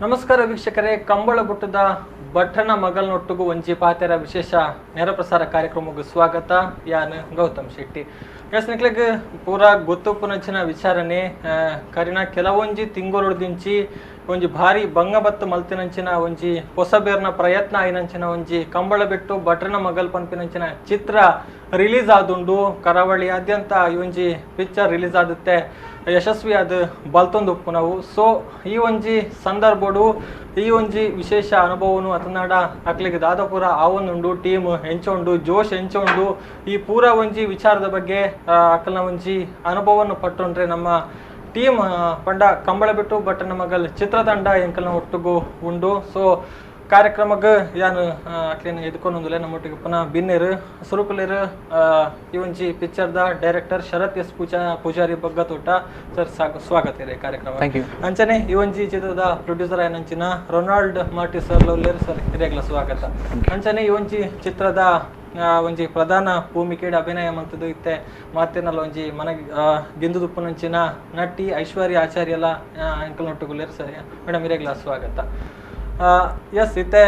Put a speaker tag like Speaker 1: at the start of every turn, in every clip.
Speaker 1: ನಮಸ್ಕಾರ ವೀಕ್ಷಕರೇ, ಕಂಬಳಬೊಟ್ಟುದ ಭಟ್ರನ ಮಗಲ್ನೊಟ್ಟುಗು ಒಂಜಿ ಪಾತೆರ ವಿಶೇಷ ನೇರ ಪ್ರಸಾರ ಕಾರ್ಯಕ್ರಮಕ್ಕೆ ಸ್ವಾಗತ. ಯಾನ್ ಗೌತಮ್ ಶೆಟ್ಟಿ. ಎಸ್ ನಿಕ್ಲೆಗ್ ಪೂರಾ ಗೊತ್ತುಪ್ಪುನಂಚಿನ ವಿಚಾರಣೆ ಕರಿನ ಕೆಲವೊಂಜಿ ತಿಂಗೊಲುಡ್ದಿಂಚಿ ಒಂಜಿ ಭಾರಿ ಬಂಗಬತ್ತು ಮಲ್ತಿನಂಚಿನ ಒಂಜಿ ಹೊಸಬೇರ್ನ ಪ್ರಯತ್ನ ಆಯಿನಂಚಿನ ಒಂಜಿ ಕಂಬಳಬೆಟ್ಟು ಭಟ್ರನ ಮಗಲ್ ಪನ್ಪಿನಂಚಿನ ಚಿತ್ರ ರಿಲೀಸ್ ಆದುಂಡು. ಕರಾವಳಿಯಾದ್ಯಂತ ಈ ಒಂಜಿ ಪಿಕ್ಚರ್ ರಿಲೀಸ್ ಆಗುತ್ತೆ, ಯಶಸ್ವಿಯಾದ ಬಲ್ತೊಂದು ಉಪ್ಪುನವು. ಸೊ ಈ ಒಂಜಿ ಸಂದರ್ಭಡು ಈ ಒಂಜಿ ವಿಶೇಷ ಅನುಭವನು ಅತನಾಡ ಅಕ್ಲಿಗೆ ದಾದಪುರ ಆವೊಂದುಂಡು, ಟೀಮ್ ಎಂಚೊಂಡು, ಜೋಶ್ ಎಂಚೊಂಡು, ಈ ಪೂರ ಒಂಜಿ ವಿಚಾರದ ಬಗ್ಗೆ ಅಕಲ್ನ ಒಂಜಿ ಅನುಭವವನ್ನು ಪಟ್ಟೊಂಡ್ರೆ ನಮ್ಮ ಟೀಮ್ ಪಂಡ ಕಂಬಳಬೆಟ್ಟು ಭಟ್ರನ ಮಗಲ್ ಚಿತ್ರತಂಡ ಎಂಕಲ್ನ ಒಟ್ಟುಗು ಉಂಡು. ಸೊ ಕಾರ್ಯಕ್ರಮಕ್ಕೆ ಯಾನು ಅಕ್ಲೇನು ಎದ್ಕೊಂಡೊಂದುಲೆ ನಮ್ಮೊಟ್ಟಿಗೆ ಪುನಃ ಬಿನ್ನೇರು ಸುರುಕುಲೇರು ಈ ಒಂಜಿ ಪಿಕ್ಚರ್ದ ಡೈರೆಕ್ಟರ್ ಶರತ್ ಎಸ್ ಪೂಜಾರಿ ಬಗ್ಗತೋಟ ಸರ್, ಸ್ವಾಗತ ಇದೆ ಕಾರ್ಯಕ್ರಮ.
Speaker 2: Thank you.
Speaker 1: ಅಂಚನೆ ಈ ಒಂಜಿ ಚಿತ್ರದ ಪ್ರೊಡ್ಯೂಸರ್ ಆಯ್ನಂಚಿನ ರೊನಾಲ್ಡ್ ಮಾರ್ಟಿ ಸರ್ ಲವ್ಲೇರ್ ಸರ್, ಹಿರಿಯಗ್ಲ ಸ್ವಾಗತ. ಅಂಚನೆ ಈ ಒಂಜಿ ಚಿತ್ರದ ಒಂಜಿ ಪ್ರಧಾನ ಭೂಮಿಕೆಡ್ ಅಭಿನಯ ಮಂತದ್ದು ಇತ್ತೆ ಮಾತೇನಲ್ಲ ಒಂಜಿ ಮನ ಗೆಂದುದುಪ್ಪುನಂಚಿನ ನಟಿ ಐಶ್ವರ್ಯ ಆಚಾರ್ಯಲ ಅಂಕಲ್ನೊಟ್ಟುಗುಲೇರು ಸರ್. ಮೇಡಮ್ ಹಿರಿಯಗ್ಲ ಸ್ವಾಗತ. ಎಸ್ ಇತ್ತೆ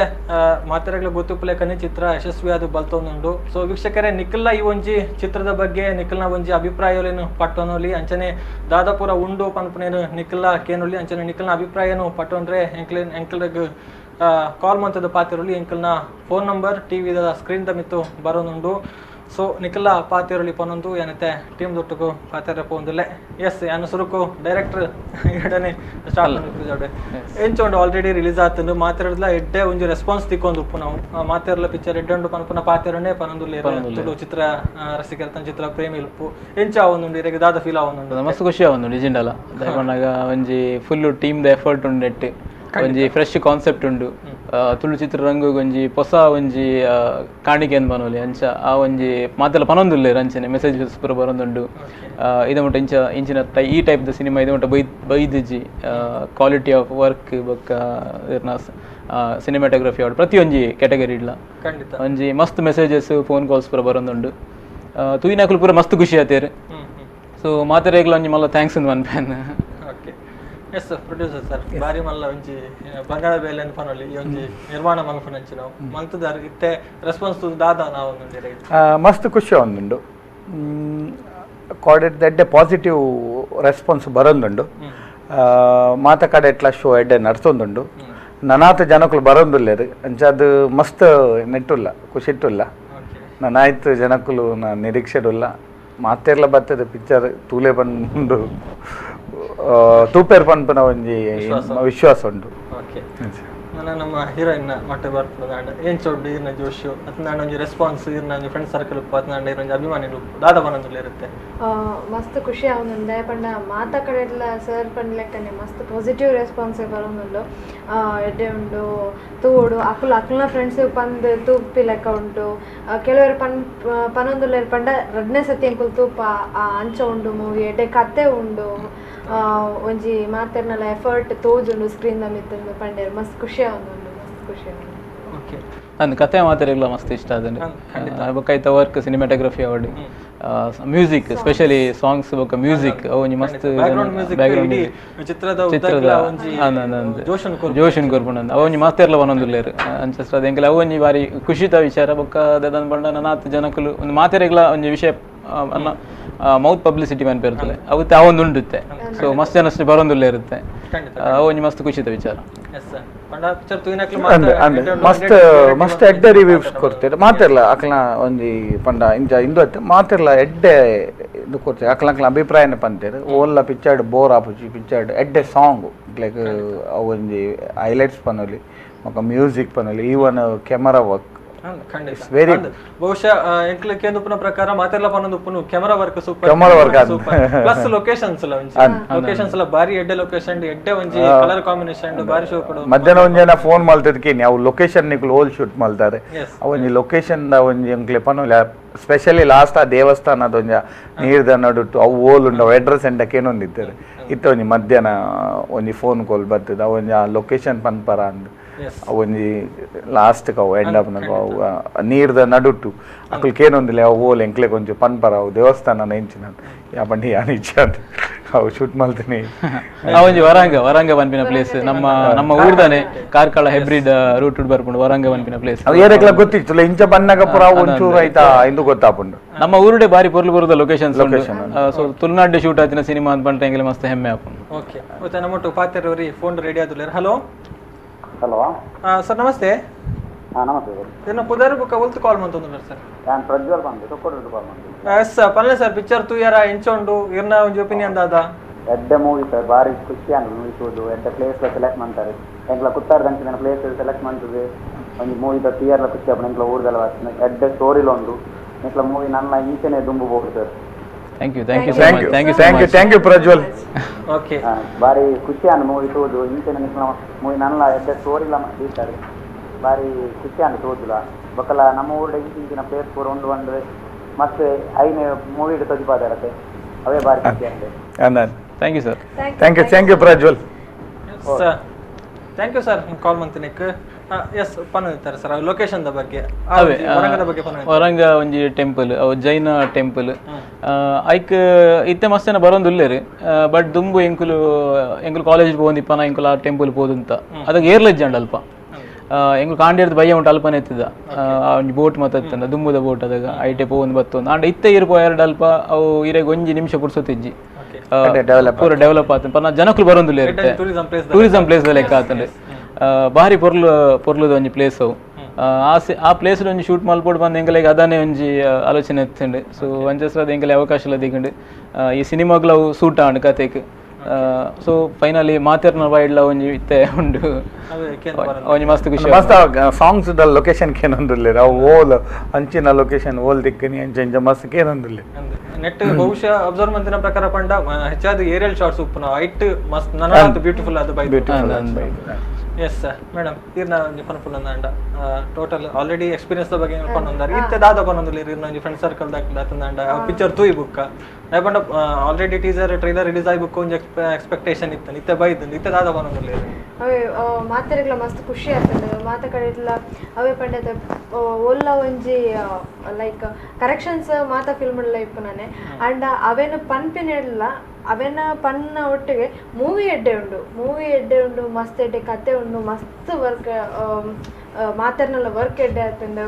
Speaker 1: ಮಾತೆರಗ್ಲ ಗೊತ್ತುಪ್ಪುಲೆಕನೆ ಚಿತ್ರ ಯಶಸ್ವಿಯಾದ ಬಲ್ತೊಂದುಂಡು. ಸೊ ವೀಕ್ಷಕರೇ, ನಿಖಲ್ನ ಈ ಒಂಜಿ ಚಿತ್ರದ ಬಗ್ಗೆ ನಿಖಲ್ನ ಒಂಜಿ ಅಭಿಪ್ರಾಯಲೇನು ಪಟ್ಟೊನೊಲಿ, ಅಂಚನೆ ದಾದಾಪುರ ಉಂಡು ಪನ್ಪುನೇನು ನಿಖಲ್ನ ಕೇನೊಲಿ, ಅಂಚನೆ ನಿಖಲ್ನ ಅಭಿಪ್ರಾಯನು ಪಟ್ಟೊಂಡ್ರೆ ಎಂಕ್ಲೆಗ್ ಕಾಲ್ ಮಂತದ ಪಾತಿರೊಲಿ. ಎಂಕಲ್ನ ಫೋನ್ ನಂಬರ್ ಟಿವಿದ ಸ್ಕ್ರೀನ್ the ಮಿತ್ತು ಬರೋನುಂಡು. ಸೊ ನಿಖಲ್ನ ಪಾತಿರೊಲಿ ಪನೊಂದು ಏನತ್ತೆ ಟೀಮ್ ದೊಟ್ಟುಗು ಪಾತಿರ ಪೋಂದುಲ್ಲೆ. ಎಸ್ ಯಾನು ಸುರುಕು ಡೈರೆಕ್ಟರ್ ಎರಡನೇ ಸ್ಟಾರ್ಟ್ ಎಂಚೊಂಡು ಆಲ್ರೆಡಿ ರಿಲೀಸ್ ಆತಂದು ಮಾತಿರಡ್ಲ ಎಡ್ಡೆ ಒಂಜಿ ರೆಸ್ಪಾನ್ಸ್ ತಿಕ್ಕೊಂದು ಉಪ್ಪು. ನಾವು ಮಾತಿರಲ ಪಿಕ್ಚರ್ ಎಡ್ಡೊಂಡು ಪನ್ಪುನ ಪಾತಿರೊನೆ ಪನೊಂದುಲ್ಲೆ ತುಳು ಚಿತ್ರ ರಸಿಕರ ತನ್ನ ಚಿತ್ರ ಪ್ರೇಮಿ ಉಪ್ಪು ಎಂಚ ಆವೊಂದುಂಡು, ಇರೆಗ್ ದಾದ ಫೀಲ್ ಆವೊಂದುಂಡು?
Speaker 2: ಮಸ್ತ್ ಖುಷಿ ಆವೊಂದುಂಡು ನಿಜಂಡಲ. ದಾಯೆ ಒಂಜಿ full team the effort ಉಂಡೆಟ್ ಒಂಜಿ ಫ್ರೆಶ್ ಕಾನ್ಸೆಪ್ಟ್ ಉಂಡು. ತುಳು ಚಿತ್ರರಂಗ ಒಂಜಿ ಹೊಸ ಒಂಜಿ ಕಾಣಿಕೆ ಅಂದ್ ಪನೊಲಿ. ಅಂಚ ಆ ಒಂಜಿ ಮಾತೆಲ್ಲ ಪನೊಂದುಲ್ಲೆರ್ ಅಂಚನೆ ಮೆಸೇಜ್ ಪೂರ ಬರೊಂದುಂಡು. ಇದ ಮುಟ್ಟ ಇಂಚ ಇಂಚಿನ ಈ ಟೈಪ್ ದ ಸಿನಿಮಾ ಇದ ಮುಟ್ಟ ಬೈದಿಜಿ. Quality of work ಬೊಕ್ಕ ಸಿನಿಮಾಟೋಗ್ರಫಿ ಅವಡು ಪ್ರತಿಯೊಂಜಿ ಕ್ಯಾಟಗರಿ ಇಡ್ಲ ಒಂಜಿ ಮಸ್ತ್ messages phone calls ಪೂರ ಬರೊಂದುಂಡು. ತೂಯಿನಕುಲು ಪೂರ ಮಸ್ತ್ ಖುಷಿ ಆತೇರ್. ಸೊ ಮಾತೆರೆಗ್ಲ ಒಂಜಿ ಮಲ್ಲ thanks ಅಂದ್ ಪನ್ಪೆನ್.
Speaker 1: S producer sir, ಬಾರಿ ಮಲ್ಲ ಒಂಜಿ ಬಂಗಾಳ ಬೇಲೆ ಪನೊಲಿ ಈ ಒಂಜಿ ನಿರ್ಮಾಣ ಮಲ್ಪುನಂಚಿ ನಾವು ಮಲ್ತದಾರ್ ಇತ್ತೆ ರೆಸ್ಪಾನ್ಸ್ ದಾದ ನಾವು
Speaker 3: ಮಸ್ತ್ ಖುಷಿ ಒಂದುಂಡು. ಕಾಡೆಟ್ ಎಡ್ಡೆ ಪಾಸಿಟಿವ್ ರೆಸ್ಪಾನ್ಸ್ ಬರೊಂದುಂಡು. ಮಾತ ಕಡೆ ಎಟ್ಲ ಶೋ ಎಡ್ಡೆ ನಡ್ಸೊಂದುಂಡು. ನನಾತ ಜನಕುಲು ಬರೊಂದುಲ್ಲೆರ್, ಅಂಚಾದ್ ಮಸ್ತ್ ನೆಟ್ಟುಲ್ಲ ಖುಷಿಟ್ಟುಲ್ಲ. ನನಾಯ್ತು ಜನಕುಲು ನಿರೀಕ್ಷೆಡುಲ್ಲ ಮಾತೆರ್ಲ ಬರ್ತದೆ ಪಿಕ್ಚರ್ ತೂಲೆ ಪಂಡು ತೂಪೇರ್ ಪನ್ಪುನ ಒಂಜಿ ವಿಶ್ವಾಸ ಉಂಟು.
Speaker 1: ಓಕೆ, ನನ್ನ ನಮ್ಮ ಹೀರೋಯಿನ್ ಮೊಟ್ಟೆ ಬರ್ಪುನ ಏನ್ ಚೊಡ್ಡು ಇರ್ನ ಜೋಶು ಅತ್ನಾಂಡ ಒಂಜಿ ರೆಸ್ಪಾನ್ಸ್ ಇರ್ನ ಒಂಜಿ ಫ್ರೆಂಡ್ ಸರ್ಕಲ್ ಉಪ್ಪು ಅತ್ನಾಂಡ ಇರ್ನ ಒಂಜಿ ಅಭಿಮಾನಿಲು ದಾದ ಪನೊಂದುಲ್ಲ ಇರುತ್ತೆ.
Speaker 4: ಮಸ್ತ್ ಖುಷಿ ಆವೊಂದುಂಡು. ದಾಯೆ ಪಂಡ ಮಾತ ಕಡೆಡ್ಲ ಸರ್ ಪಂಡ್ಲೆಕ್ಕನೆ ಮಸ್ತ್ ಪಾಸಿಟಿವ್ ರೆಸ್ಪಾನ್ಸ್ ಬರೊಂದುಂಡು. ಎಡ್ಡೆ ಉಂಡು ತೂವೊಡು ಅಕುಲು ಅಕುಲ್ನ ಫ್ರೆಂಡ್ಸ್ ಪಂದ್ ತೂಪಿ ಲೆಕ್ಕ ಉಂಟು. ಕೆಲವರು ಪನೊಂದುಲ್ಲೆರ್ ಪಂಡ ರಡ್ಡನೇ ಸತಿ ಎಂಕುಲು ತೂಪ ಅಂಚ ಉಂಡು ಮೂವಿ, ಎಡ್ಡೆ ಕತೆ ಉಂಡು, ಒಂಜಿ ಮಾತೆರ್ನಲ ಎಫರ್ಟ್ ತೋಜುಂಡು ಸ್ಕ್ರೀನ್ ದ ಮಿತ್ತುಂದು ಪಂಡೇರ್ ಮಸ್ತ್ ಖುಷಿ ಆವೊಂದುಂಡು, ಮಸ್ತ್ ಖುಷಿ ಆವೊಂದುಂಡು.
Speaker 1: ಓಕೆ,
Speaker 2: ಅಂದ್ ಕತೆ ಮಾತೆರೆಗ್ಲ ಮಸ್ತ್ ಇಷ್ಟ ಆದಂಡು. ಬೊಕ್ಕ ಐತ ವರ್ಕ್ ಸಿನಿಮಾಟೋಗ್ರಫಿ ಅವಡು music specially songs ಬೊಕ್ಕ ಮ್ಯೂಸಿಕ್ ಅವು ಒಂಜಿ ಮಸ್ತ್
Speaker 1: ಬ್ಯಾಕ್ಗ್ರೌಂಡ್ ಚಿತ್ರದ
Speaker 2: ಜೋಶನ್ ಕೊರ್ಪುಂಡು. ಅವು ಒಂಜಿ ಮಸ್ತ್ ಪನೊಂದುಲ್ಲೆರ್. ಅಂಚ ಎಂಕಲ ಅವು ಒಂಜಿ ಬಾರಿ ಖುಷಿತ ವಿಚಾರ. ಬೊಕ್ಕ ದಾದ ಪಂಡ ನನಾತ್ ಜನಕುಲು ಒಂದು ಮಾತೆರೆಗ್ಲ ಒಂಜಿ ವಿಷಯ ಮೌತ್ ಪಬ್ಲಿಸಿಟಿ ಮನ್ಪೆರ್ತಲೆ ಅವು ಅವೊಂದು ಉಂಡುತ್ತೆ. ಸೊ ಮಸ್ತ್ ಜನಷ್ಟು ಬರೊಂದುಲ್ಲೆ ಇರುತ್ತೆ. ಅವು ಒಂಜಿ ಮಸ್ತ್ ಖುಷಿತ ವಿಚಾರ.
Speaker 3: ಮಸ್ತ್ ಮಸ್ತ್ ಎಡ್ಡೆ ರಿವ್ಯೂಸ್ ಕೊಡ್ತೇವೆ ಮಾತೆರ್ಲ ಅಕ್ಲ ಒಂಜಿ ಪಂಡ ಇಂಚ ಇಂದು ಅತ್ತೆ ಮಾತೆರ್ಲ ಎಡ್ಡೆ ಇದು ಕೊಡ್ತೇವೆ. ಅಕ್ಲ ಅಕ್ಲ ಅಭಿಪ್ರಾಯನ ಪಂತೇರು. ಓಲ್ಲ ಪಿಕ್ಚರ್ಡ್ ಬೋರ್ ಆಪುಜಿ, ಪಿಕ್ಚರ್ಡ್ ಎಡ್ಡೆ ಸಾಂಗ್ ಲೈಕ್ ಅವು ಒಂಜಿ ಹೈಲೈಟ್ಸ್ ಪನೊಲಿ, ಬೊಕ್ಕ music ಪನೊಲಿ, even camera work
Speaker 1: very. ಬಹುಶಃ ಎಂಕ್ಲ ಕೇಂದುಪ್ಪುನ ಪ್ರಕಾರ ಮಾತೆರ್ಲ ಪನೊಂದುಪ್ಪುನು camera work super,
Speaker 3: camera work
Speaker 1: super plus locations ಲ ಒಂಜಿ ಲೊಕೇಶನ್ಸ್ ಲ ಬಾರಿ ಎಡ್ಡೆ ಲೊಕೇಶನ್, ಎಡ್ಡೆ ಒಂಜಿ ಕಲರ್ ಕಾಂಬಿನೇಷನ್ ಬಾರಿ ಶೋ ಕೊಡು.
Speaker 3: ಮಧ್ಯಾಹ್ನ ಒಂಜಿ ಜನ ಫೋನ್ ಮಲ್ತದಕೇನಿ ಅವು ಲೊಕೇಶನ್ ನಿಕುಲು ಹೋಲ್ ಶೂಟ್ ಮಲ್ತಾರೆ. ಅವು ಒಂಜಿ ಲೊಕೇಶನ್ ದ ಒಂಜಿ ಎಂಕ್ಲೆ ಪನೊಲಿ. ಸ್ಪೆಷಲಿ ಲಾಸ್ಟ್ ಆ ದೇವಸ್ಥಾನದ ಒಂಜಿ ನೀರ್ದ ನಡುಟ್ಟು ಅವು ಓಲ್ ಉಂಡು ಅಡ್ರೆಸ್ ಎಂಡಕ್ಕೆ ಏನೊಂದಿದ್ದಾರೆ ಇತ್ತ ಒಂಜಿ ಮಧ್ಯಾಹ್ನ ಒಂಜಿ ಫೋನ್ ಕಾಲ್ ಬರ್ತದೆ ಅವು ಒಂಜಿ ಆ ಲೊಕೇಶನ್ ಪನ್ಪರ ಅಂದ್. ಒಂಜಿ ಲಾಸ್ಟ್ ಅವು ಎಂಡ್ ಆಪುನಗ ಅವು ನೀರ್ದ ನಡುಟ್ಟು ಅಕುಲು ಕೇನೊಂದಿಲ್ಲ ಅವು ಓಲ್ ಎಂಕ್ಲೆ ಕೊಂಚ ಪನ್ಪರ ಅವು ದೇವಸ್ಥಾನ ಎಂಚಿನ ಯಾ ಬಂಡಿ ಯಾನ್ ಇಚ್ಛೆ ಅಂತ ಅವು ಶೂಟ್ ಮಲ್ತೀನಿ.
Speaker 2: ಆ ಒಂಜಿ ವರಂಗ ವರಂಗ ಪನ್ಪಿನ ಪ್ಲೇಸ್ ನಮ್ಮ ನಮ್ಮ ಊರ್ದಾನೆ ಕಾರ್ಕಳ ಹೈಬ್ರಿಡ್ ರೂಟ್ ಬರ್ಪುಂಡು ವರಂಗ ಪನ್ಪಿನ ಪ್ಲೇಸ್.
Speaker 3: ಅವು ಏರೆಕ್ಲ ಗೊತ್ತಿತ್ತು ಇಂಚ ಬನ್ನಗ ಪುರ ಒಂಚೂರು ಆಯ್ತಾ ಇಂದು ಗೊತ್ತಾಪುಂಡು.
Speaker 2: ನಮ್ಮ ಊರುಡೆ ಬಾರಿ ಪೊರ್ಲು ಪೊರ್ಲುದ locations so Tulunadu shoot ಆತಿನ cinema ಅಂತ ಪಂಡ ಎಂಗ್ಲೆ ಮಸ್ತ್ ಹೆಮ್ಮೆ ಆಪುಂಡು.
Speaker 1: ಓಕೆ ಮತ್ತೆ ನಮ್ಮೊಟ್ಟು ಪಾತೆರವರಿ ಫೋನ್ ರೆಡಿ ಆದುಲ್ಲೇರ್. Hello
Speaker 5: hello
Speaker 1: sir ನಮಸ್ತೆ.
Speaker 5: ನಮಸ್ತೆ ಸರ್.
Speaker 1: ಇನ್ನು ಪುದರ್ ಬುಕ್ಕ ಒಲ್ತು ಕಾಲ್ ಮಂತೊಂದುಲ್ಲಾರ್ ಸರ್?
Speaker 5: ನಾನು ಪ್ರಜ್ವಲ್ ಬಂದು ತೊಕ್ಕೊಡು ಕಾಲ್ ಮಂತು.
Speaker 1: ಎಸ್ ಪನ್ಲೆ ಸರ್, ಪಿಕ್ಚರ್ ತೂಯರ ಎಂಚೊಂಡು ಇರ್ನ ಒಂಜಿ ಒಪಿನಿಯನ್ ದಾದ?
Speaker 5: ಎಡ್ಡೆ ಮೂವಿ ಸರ್, ಬಾರಿ ಖುಷಿ ಆಂಡ್ ಮೂವಿ ತೂದು ಎಡ್ಡೆ ಪ್ಲೇಸ್ ಸೆಲೆಕ್ಟ್ ಮಾಡ್ತಾರೆ. ಎಂಕ್ಲ ಕುತ್ತಾರ ದಂಚಿನ ಪ್ಲೇಸ್ ಸೆಲೆಕ್ಟ್ ಮಾಡ್ತದೆ ಒಂಜಿ ಮೂವಿದ ಥಿಯೇಟರ್ ಖುಷಿ ಆಪುಂಡು. ಎಂಕ್ಲ ಊರ್ದಲ ಎಡ್ಡೆ ಸ್ಟೋರಿಲ ಉಂಡು. ಎಂಕ್ಲ ಮೂವಿ ನನ್ನ ಇಂಚನೆ ದುಂಬು ಬೋಡು sir.
Speaker 2: Thank you thank you so much. Thank you
Speaker 3: thank you thank you Prajwal.
Speaker 1: Okay
Speaker 5: ಬಾರಿ ಖುಷಿ ಆಂಡ್ ಮೂವಿ ತೂದು ಇಂಚನೆ ನಿಕ್ಲ ಮೂವಿ ನನ್ನ ಎಡ್ಡೆ ಸ್ಟೋರಿಲ ದೀತಾರೆ ಬಾರಿ ಖುಷಿ ಆಂಡ್ ತೂದುಲ. ಬೊಕ್ಕಲ ನಮ್ಮ ಊರುಡೆ ಇಂಚಿನ ಪ್ಲೇಸ್ ಪೂರ ಉಂಡು ಬಂದು ಮತ್ತೆ ಐನೆ ಮೂವಿ ತೊಜಿಪಾದರತೆ ಅವೇ ಬಾರಿ ಖುಷಿ ಆಂಡ್.
Speaker 2: Thank you sir.
Speaker 3: Thank you thank you Prajwal.
Speaker 1: Sir thank you sir call ಮಂತಿನಕ್ಕೆ. S ಪನ್ನೊಂದಿತ್ತಾರೆ sir location the ಬಗ್ಗೆ, ವರಂಗದ ಬಗ್ಗೆ.
Speaker 2: ವರಂಗ ಒಂಜಿ ಟೆಂಪಲ್, ಅವು ಜೈನ ಟೆಂಪಲ್. ಐಕ್ ಇತ್ತೆ ಮಸ್ತ್ ಜನ ಬರೋಂದುಲ್ಲೇರು ಬಟ್ ದುಂಬು ಎಂಕುಲು ಎಂಕುಲು ಕಾಲೇಜ್ ಪೋವೊಂದಿಪ್ಪನ ಎಂಕುಲು ಆ ಟೆಂಪಲ್ ಪೋದುಂತ ಅದಕ್ಕೆ ಏರ್ಲೆಜ್ಜಂಡ್ ಅಲ್ಪ ಎಂಕುಲು ಕಾಂಡೇರ್ದ ಬಯ್ಯ ಉಂಟು ಅಲ್ಪನೆ ಎತ್ತಿದ ಒಂಜಿ ಬೋಟ್ ಮತ್ತ ಎತ್ತಂದ ದುಂಬುದ ಬೋಟ್ ಅದಾಗ ಐಟೆ ಪೋವೊಂದು ಬತ್ತೊಂದು ಆಂಡ ಇತ್ತೆ ಇರು ಪೋಯೆರಡು ಅಲ್ಪ ಅವು ಇರೆಗ್ ಒಂಜಿ ನಿಮಿಷ ಪುರ್ಸೊತ್ತಿಜ್ಜಿ ಪೂರ ಡೆವಲಪ್ ಆತಂಡ್ ಪನ್ನ ಜನಕುಲು ಬರೋಂದುಲ್ಲೇರು ಟೂರಿಸಂ ಪ್ಲೇಸ್ ಲೆಕ್ಕ ಆತಂಡ್. ಬಾರಿ ಪೊರ್ಲು ಪೊರ್ಲುದ ಒಂಜಿ ಪ್ಲೇಸ್ ಅವು. ಆ ಪ್ಲೇಸ್ ಒಂಜಿ ಶೂಟ್ ಮಲ್ಪೊಡು ಬಂದು ಎಂಕಲೆಗ್ ಅದಾನೆ ಒಂಜಿ ಆಲೋಚನೆ ಎತ್ತಂಡು. ಸೊ ಅಂಚಸ್ರದ ಎಂಕಲೆ ಅವಕಾಶ ಎಲ್ಲ ದಿಕ್ಕಂಡು ಈ ಸಿನಿಮಾಗ್ಲ ಅವು ಸೂಟ್ ಆಂಡ್ ಕತೆಕ್. ಸೊ ಫೈನಲಿ ಮಾತೆರ್ನ ವೈಡ್ಲ ಒಂಜಿ ಇತ್ತೆ ಉಂಡು ಒಂಜಿ ಮಸ್ತ್ ಖುಷಿ.
Speaker 3: ಮಸ್ತ್ ಸಾಂಗ್ಸ್ ದ ಲೊಕೇಶನ್ ಕೇನೊಂದುಲ್ಲೇರು ಅವು ಓಲ್ ಅಂಚಿನ ಲೊಕೇಶನ್ ಓಲ್ ದಿಕ್ಕನಿ ಅಂಚ ಇಂಚ ಮಸ್ತ್ ಕೇನೊಂದುಲ್ಲೇರು.
Speaker 1: ನೆಟ್ ಬಹುಶಃ ಅಬ್ಸರ್ವ್ ಮಂತಿನ ಪ್ರಕಾರ ಪಂಡ ಹೆಚ್ಚಾದ ಏರಿಯಲ್ ಶಾಟ್ಸ್ ಉಪ್ಪುನ ಹೈಟ್ ಮಸ್ತ್ ನನಂತ ಬ್ಯೂಟಿಫುಲ್ ಅದು by. Yes sir madam ಇರ್ನ ಒಂಜಿ ಪನ್ಪುನ ಅಂಡ total already experience the ಬಗ್ಗೆ ಪನ್ನೊಂದಾರೆ ಇತ್ತೆ ದಾದ ಪನ್ನೊಂದುಲ್ಲೇರು ಇರ್ನ ಒಂಜಿ ಫ್ರೆಂಡ್ ಸರ್ಕಲ್ ದಾತಂದ ಪಿಕ್ಚರ್ ತೂಯಿ ಬುಕ್ಕ ಪಂಡ already teaser trailer release ಆಯಿ ಬುಕ್ಕ ಒಂಜಿ ಎಕ್ಸ್ಪೆಕ್ಟೇಷನ್ ಇತ್ತು ಇತ್ತೆ ಬೈದು ಇತ್ತೆ ದಾದ ಪನ್ನೊಂದುಲ್ಲೇರು.
Speaker 4: ಅವೇ ಮಾತೆರೆಗ್ಲ ಮಸ್ತ್ ಖುಷಿ ಆಗ್ತದೆ ಮಾತ ಕಡೆಟ್ಲ ಅವೇ ಪಂಡತ ಒಲ್ಲ ಒಂಜಿ ಲೈಕ್ ಕರೆಕ್ಷನ್ಸ್ ಮಾತ ಫಿಲ್ಮ್ ಇಪ್ಪುನಾನೆ ಅಂಡ್ ಅವೇನು ಪನ್ಪಿನೆಲ್ಲ ಅವೇನ ಪನ್ನ ಒಟ್ಟಿಗೆ ಮೂವಿ ಎಡ್ಡೆ ಉಂಡು ಮೂವಿ ಎಡ್ಡೆ ಉಂಡು ಮಸ್ತ್ ಎಡ್ಡೆ ಕತೆ ಉಂಡು ಮಸ್ತ್ ವರ್ಕ್ ಮಾತೆರ್ನೆಲ್ಲ ವರ್ಕ್ ಎಡ್ಡೆ ಆತಂದು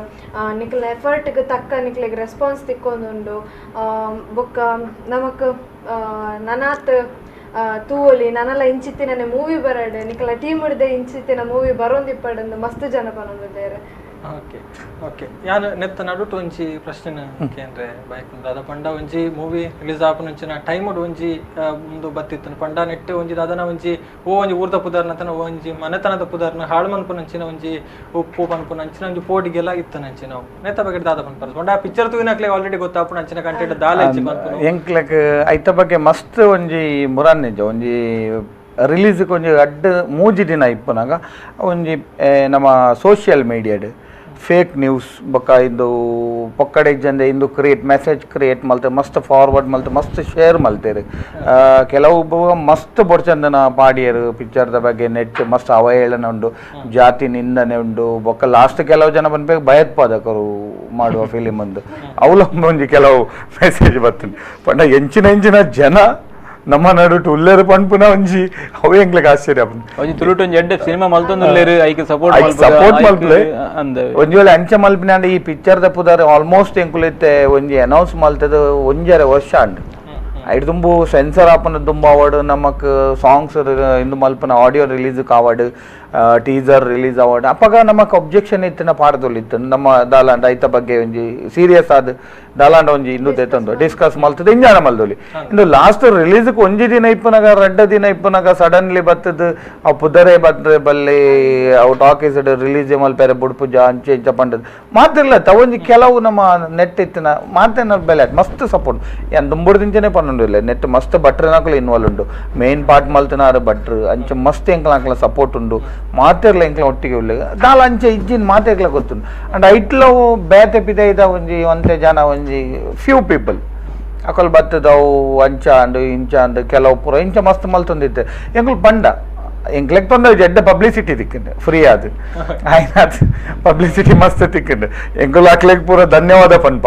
Speaker 4: ನಿಕ್ಲ ಎಫರ್ಟ್ಗೆ ತಕ್ಕ ನಿಕ್ಲೆಗ್ ರೆಸ್ಪಾನ್ಸ್ ತಿಕ್ಕೊಂದುಂಡು. ಬೊಕ್ಕ ನಮಕ್ ನನಾತ್ ತೂವೊಲಿ ನನಲ ಇಂಚಿತ್ತಿನ ಮೂವಿ ಬರಡೆ ನಿಕ್ಲ ಟೀಮ್ ಹಿಡ್ದೆ ಇಂಚಿತ್ತಿನ ಮೂವಿ ಬರೋಂದಿಪ್ಪಡಂದು ಮಸ್ತ್ ಜನ ಪನೊಂದಿದ್ದಾರೆ.
Speaker 1: ಓಕೆ ಓಕೆ ಯಾನ್ ನೆತ್ತ ನಡುಟು ಒಂಜಿ ಪ್ರಶ್ನೆ ಕೇಂದ್ರೆ ಬೈಕ್ ದಾದ ಪಂಡ ಒಂಜಿ ಮೂವಿ ರಿಲೀಸ್ ಆಪುನಂಚಿನ ಟೈಮ್ ಒಂಜಿ ಉಂದು ಬತ್ತಿತ್ತು ಪಂಡ ನೆಟ್ ಒಂಜಿ ದಾದನ ಒಂಜಿ ಓ ಒಂಜಿ ಊರ್ದ ಪುದರ್ನ ಒಂಜಿ ಮನೆತನದ ಪುದರ್ನ ಹಾಳು ಮನ್ಪುನಂಚಿನ ಒಂಜಿ ಉಪ್ಪು ಪನ್ಪುನಂಚಿನ ಒಂಜಿ ಪೋಟಿಗೆಲ್ಲ ಇತ್ತನಂಚಿನ ನೆತ್ತ ಬಗ್ಗೆ ದಾದ ಪನ್ಪರ್ ಪಂಡ ಆ ಪಿಕ್ಚರ್ ತೂವಿನಕ್ಲೆ ಆಲ್ರೆಡಿ ಗೊತ್ತಾಪುನಂಚಿನ ಕಂಟೆಂಟ್ ದಾಲ ಇಜ್ಜಿ ಪನ್ಪುನು
Speaker 3: ಎಂಕ್ಲೆಕ್ ಐತ ಬಗ್ಗೆ ಮಸ್ತ್ ಒಂಜಿ ಮುರಾನ್ ಒಂಜಿ ರಿಲೀಸ್ ಒಂಜಿ ಅಡ್ಡ ಮೂಜಿ ದಿನ ಇಪ್ಪುನಾಗ ಒಂಜಿ ನಮ್ಮ ಸೋಷಿಯಲ್ ಮೀಡಿಯಾಡ್ ಫೇಕ್ ನ್ಯೂಸ್ ಬೊಕ್ಕ ಇಂದು ಪೊಕ್ಕಡೆ ಜಂದೆ ಇಂದು create message create ಮಲ್ತೆ ಮಸ್ತ್ ಫಾರ್ವರ್ಡ್ ಮಲ್ತೆ ಮಸ್ತ್ ಶೇರ್ ಮಲ್ತೇರು. ಕೆಲವು ಮಸ್ತ್ ಬೊಡ್ಚಂದನ ಪಾಡಿಯರು ಪಿಕ್ಚರ್ದ ಬಗ್ಗೆ ನೆಟ್ ಮಸ್ತ್ ಅವಹೇಳನ ಉಂಡು ಜಾತಿ ನಿಂದನೆ ಉಂಡು ಬೊಕ್ಕ ಲಾಸ್ಟ್ ಕೆಲವು ಜನ ಬಂದ್ಬೇಕು ಭಯೋತ್ಪಾದಕರು ಮಾಡುವ ಫಿಲಿಮ್ ಒಂದು ಅವಲಂಬ ಒಂಜಿ ಕೆಲವು ಮೆಸೇಜ್ ಬರ್ತದೆ ಪಂಡ ಎಂಚಿನ ಎಂಚಿನ ಜನ ನಮ್ಮ ನಡುಟು ಉಲ್ಲೇರು ಪನ್ಪುನ ಒಂಜಿ ಅವು ಎಂಗ್ಲಿಗೆ ಆಶ್ಚರ್ಯ
Speaker 2: ಒಂಜಿ ತುಳುಟು ಒಂಜಿ ಎಡ್ಡೆ ಸಿನಿಮಾ ಮಲ್ತೊಂದುಲ್ಲೇರು ಐಕ್ ಸಪೋರ್ಟ್
Speaker 3: ಸಪೋರ್ಟ್ ಮಲ್ಪಲೆ ಒಂಜಿ ವೇಳೆ ಅಂಚೆ ಮಲ್ಪಿನ ಈ ಪಿಕ್ಚರ್ ದ ಪುದಾರ್ ಆಲ್ಮೋಸ್ಟ್ ಎಂಕುಲೈತೆ ಒಂಜಿ ಅನೌನ್ಸ್ ಮಲ್ತದ ಒಂಜರೆ ವರ್ಷ ಅಂಡ್ ಐಟ್ ದುಂಬು ಸೆನ್ಸರ್ ಆಪನ ದುಂಬು ಅವಾರ್ಡ್ ನಮಕ್ ಸಾಂಗ್ಸ್ ಇಂದು ಮಲ್ಪನ ಆಡಿಯೋ ರಿಲೀಸ್ ಕಾವಾಡ್ teaser release award ಅಪ್ಪಗ ನಮಕ್ ಅಬ್ಜೆಕ್ಷನ್ ಇತ್ತಿನ ಪಾರದೊಲಿತ್ತು ನಮ್ಮ ದಾಲಾಂಡ ಐತ ಬಗ್ಗೆ ಒಂಜಿ ಸೀರಿಯಸ್ ಆದ ದಾಲಾಂಡ ಒಂಜಿ ಇಂದು ತಂದು ಡಿಸ್ಕಸ್ ಮಲ್ತದೆ ಇಂಜಾಣ ಮಲ್ದೊಲಿ ಇಂದು ಲಾಸ್ಟ್ ರಿಲೀಸ್ಗೆ ಒಂಜಿ ದಿನ ಇಪ್ಪನಾಗ ರಡ್ಡ ದಿನ ಇಪ್ಪನಾಗ ಸಡನ್ಲಿ ಬತ್ತದ ಅವು ಪುದರೇ ಬತ್ತರೆ ಬಲ್ಲಿ ಅವು ಟಾಕೀಸ್ ರಿಲೀಸ್ ಮಲ್ಪೆರೆ ಬುಡ್ಪುಜ ಅಂಚೆ ಇಂಚ ಪಂಡದ ಮಾತಿಲ್ಲ ತವೊಂಜಿ ಕೆಲವು ನಮ್ಮ ನೆಟ್ ಇತ್ತಿನ ಮಾತೇನ ಬೆಲೆ ಮಸ್ತ್ ಸಪೋರ್ಟ್ ಏನ್ ದುಂಬುಡ್ದಿಂಚನೆ ಪನ್ನೊಂದು ಇಲ್ಲ ನೆಟ್ ಮಸ್ತ್ ಬಟ್ರನಾಕಲು ಇನ್ವಾಲ್ವ್ ಉಂಡು ಮೇನ್ ಪಾರ್ಟ್ ಮಲ್ತನಾರು ಬಟ್ರು ಅಂಚೆ ಮಸ್ತ್ ಎಂಕ್ಲಾಂಕ್ಲ ಸಪೋರ್ಟ್ ಉಂಡು ಮಾತೆರ್ಲ ಎಂಕ್ಲ ಒಟ್ಟಿಗೆ ಉಳ್ಳೆ ದಾಲ ಅಂಚೆ ಇಜ್ಜಿನ ಮಾತೆರ್ಲ ಗೊತ್ತುಂಡು ಅಂಡ್ ಐಟ್ಲ ಬೇತೆ ಪಿದೆ ಇದ ಒಂಜಿ ಒಂತೆ ಜನ ಒಂಜಿ ಫ್ಯೂ ಪೀಪಲ್ ಅಕಲ್ ಬತ್ತದವು ಅಂಚ ಅಂಡು ಇಂಚ ಅಂಡು ಕೆಲವು ಪೂರ ಇಂಚ ಮಸ್ತ್ ಮಲ್ತೊಂದಿತ್ತೆ ಎಂಕುಲು ಪಂಡ ಎಂಕ್ಲೆಗ್ ತೊಂದರೆ ಎಡ್ಡೆ ಪಬ್ಲಿಸಿಟಿ ತಿಕ್ಕಂಡು ಫ್ರೀ ಅದು ಆಯ್ನಾತ್ ಪಬ್ಲಿಸಿಟಿ ಮಸ್ತ್ ತಿಕ್ಕಂಡು ಎಂಕುಲು ಅಕ್ಲೆಗ್ ಪೂರ ಧನ್ಯವಾದ ಪನ್ಪ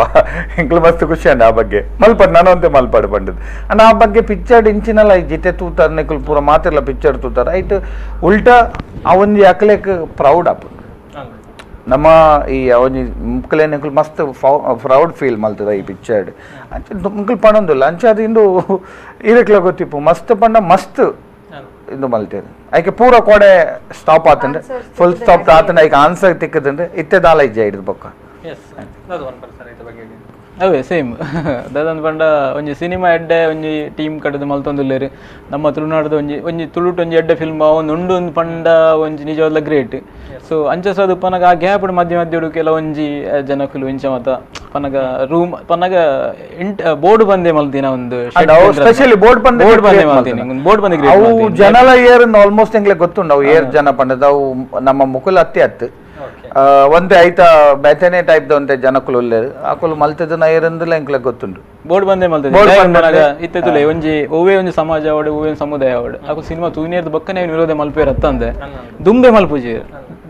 Speaker 3: ಎಂಕ್ಲು ಮಸ್ತ್ ಖುಷಿ ಅಂಡ ಆ ಬಗ್ಗೆ ಮಲ್ಪಡ್ ನಾನು ಅಂತೆ ಮಲ್ಪಡು ಪಂಡದು ಅಂಡ್ ಆ ಬಗ್ಗೆ ಪಿಕ್ಚರ್ ಇಂಚಿನಲ್ಲ ಜಿತೆ ತೂತಾರ ನಿಕುಲು ಪೂರ ಮಾತಿರ್ಲ ಪಿಕ್ಚರ್ ತೂತಾರ ಐಟ್ ಉಲ್ಟಾ ಆ ಒಂಜಿ ಅಕ್ಲೆಗ್ ಪ್ರೌಡ್ ಆಪುಂಡು ನಮ್ಮ ಈ ಒಂಜಿ ಮುಕ್ಕಲೇನಿಕುಲು ಮಸ್ತ್ ಪ್ರೌಡ್ ಫೀಲ್ ಮಲ್ತದ ಈ ಪಿಕ್ಚರ್ ಅಂಚ ಮುಕ್ಕಲು ಪಣೊಂದುಲ್ಲ ಅಂಚ ಅದು ಇಂದು ಇರಕ್ಲ ಗೊತ್ತಿಪ್ಪು ಮಸ್ತ್ ಪಂಡ ಮಸ್ತ್ ಇಂದು ಮಲ್ತೇನೆ ಐಕೆ ಪೂರ ಕೋಡೆ ಸ್ಟಾಪ್ ಆತಂದ್ರೆ ಫುಲ್ ಸ್ಟಾಪ್ ಆತಂದ್ರೆ ಐಕೆ ಆನ್ಸರ್ ತಿಕ್ಕದಂದ್ರೆ ಇತ್ತೆ ದಾಲ ಇಜ್ಜೆ ಹಿಡಿದು ಬೊಕ್ಕ.
Speaker 2: ಅವೇ ಸೇಮ್ ದಾದಂದು ಪಂಡ ಒಂಜಿ ಸಿನಿಮಾ ಎಡ್ಡೆ ಒಂಜಿ ಟೀಮ್ ಕಟ್ಟದು ಮಲ್ತೊಂದುಲ್ಲೇರು ನಮ್ಮ ತುಳುನಾಡದ ಒಂಜಿ ಒಂಜಿ ತುಳುಟು ಒಂಜಿ ಎಡ್ಡೆ ಫಿಲ್ಮ್ ಒಂದು ಉಂಡು ಒಂದು ಪಂಡ ಒಂಜಿ ನಿಜವಾದ ಗ್ರೇಟ್. ಸೊ ಅಂಚ ಸದು ಪನಗ ಆ ಗ್ಯಾಪ್ ಮಧ್ಯ ಮಧ್ಯ ಕೆಲ ಒಂಜಿ ಜನಕುಲು ಇಂಚ ಮತ ಪನಗ ರೂಮ್ ಪನಗ ಇಂಟ್ ಬೋರ್ಡ್ ಬಂದೆ ಮಲ್ತಿನ ಒಂದು
Speaker 3: ಸ್ಪೆಷಲಿ ಬೋರ್ಡ್ ಬಂದೆ
Speaker 2: ಬೋರ್ಡ್ ಬಂದೆ ಮಲ್ತಿನ ಬೋರ್ಡ್ ಬಂದೆ ಗ್ರೇಟ್
Speaker 3: ಅವು ಜನಲ ಏರ್ ಆಲ್ಮೋಸ್ಟ್ ಎಂಗ್ಲೆ ಗೊತ್ತುಂಡು ಅವು ಏರ್ ಜನ ಪಂಡದ ಅವು ನಮ್ಮ ಮುಕುಲ ಅತ್ತಿ ಅತ್ತು ಒಂದೇ ಐತ ಬೇತೆನೆ ಟೈಪ್ the ಒಂತೆ ಜನಕುಲು ಉಲ್ಲೇರು ಅಕುಲು ಮಲ್ತದನ ಏರಂದುಲ ಎಂಕ್ಲೆ ಗೊತ್ತುಂಡು
Speaker 2: ಬೋರ್ಡ್ ಬಂದೆ ಮಲ್ತದೆ ಇತ್ತೆ ತುಲೆ ಒಂಜಿ ಒವ್ವೇ ಒಂಜಿ ಸಮಾಜ ಅವಡು ಒವ್ವೇ ಒಂಜಿ ಸಮುದಾಯ ಅವಡು ಅಕು ಸಿನಿಮಾ ತೂನೇರ್ದ ಬಕ್ಕನೆ ವಿರೋಧ ಮಲ್ಪೇರ್ ಅತ್ತಂದೆ ದುಂಬೆ ಮಲ್ಪುಜಿ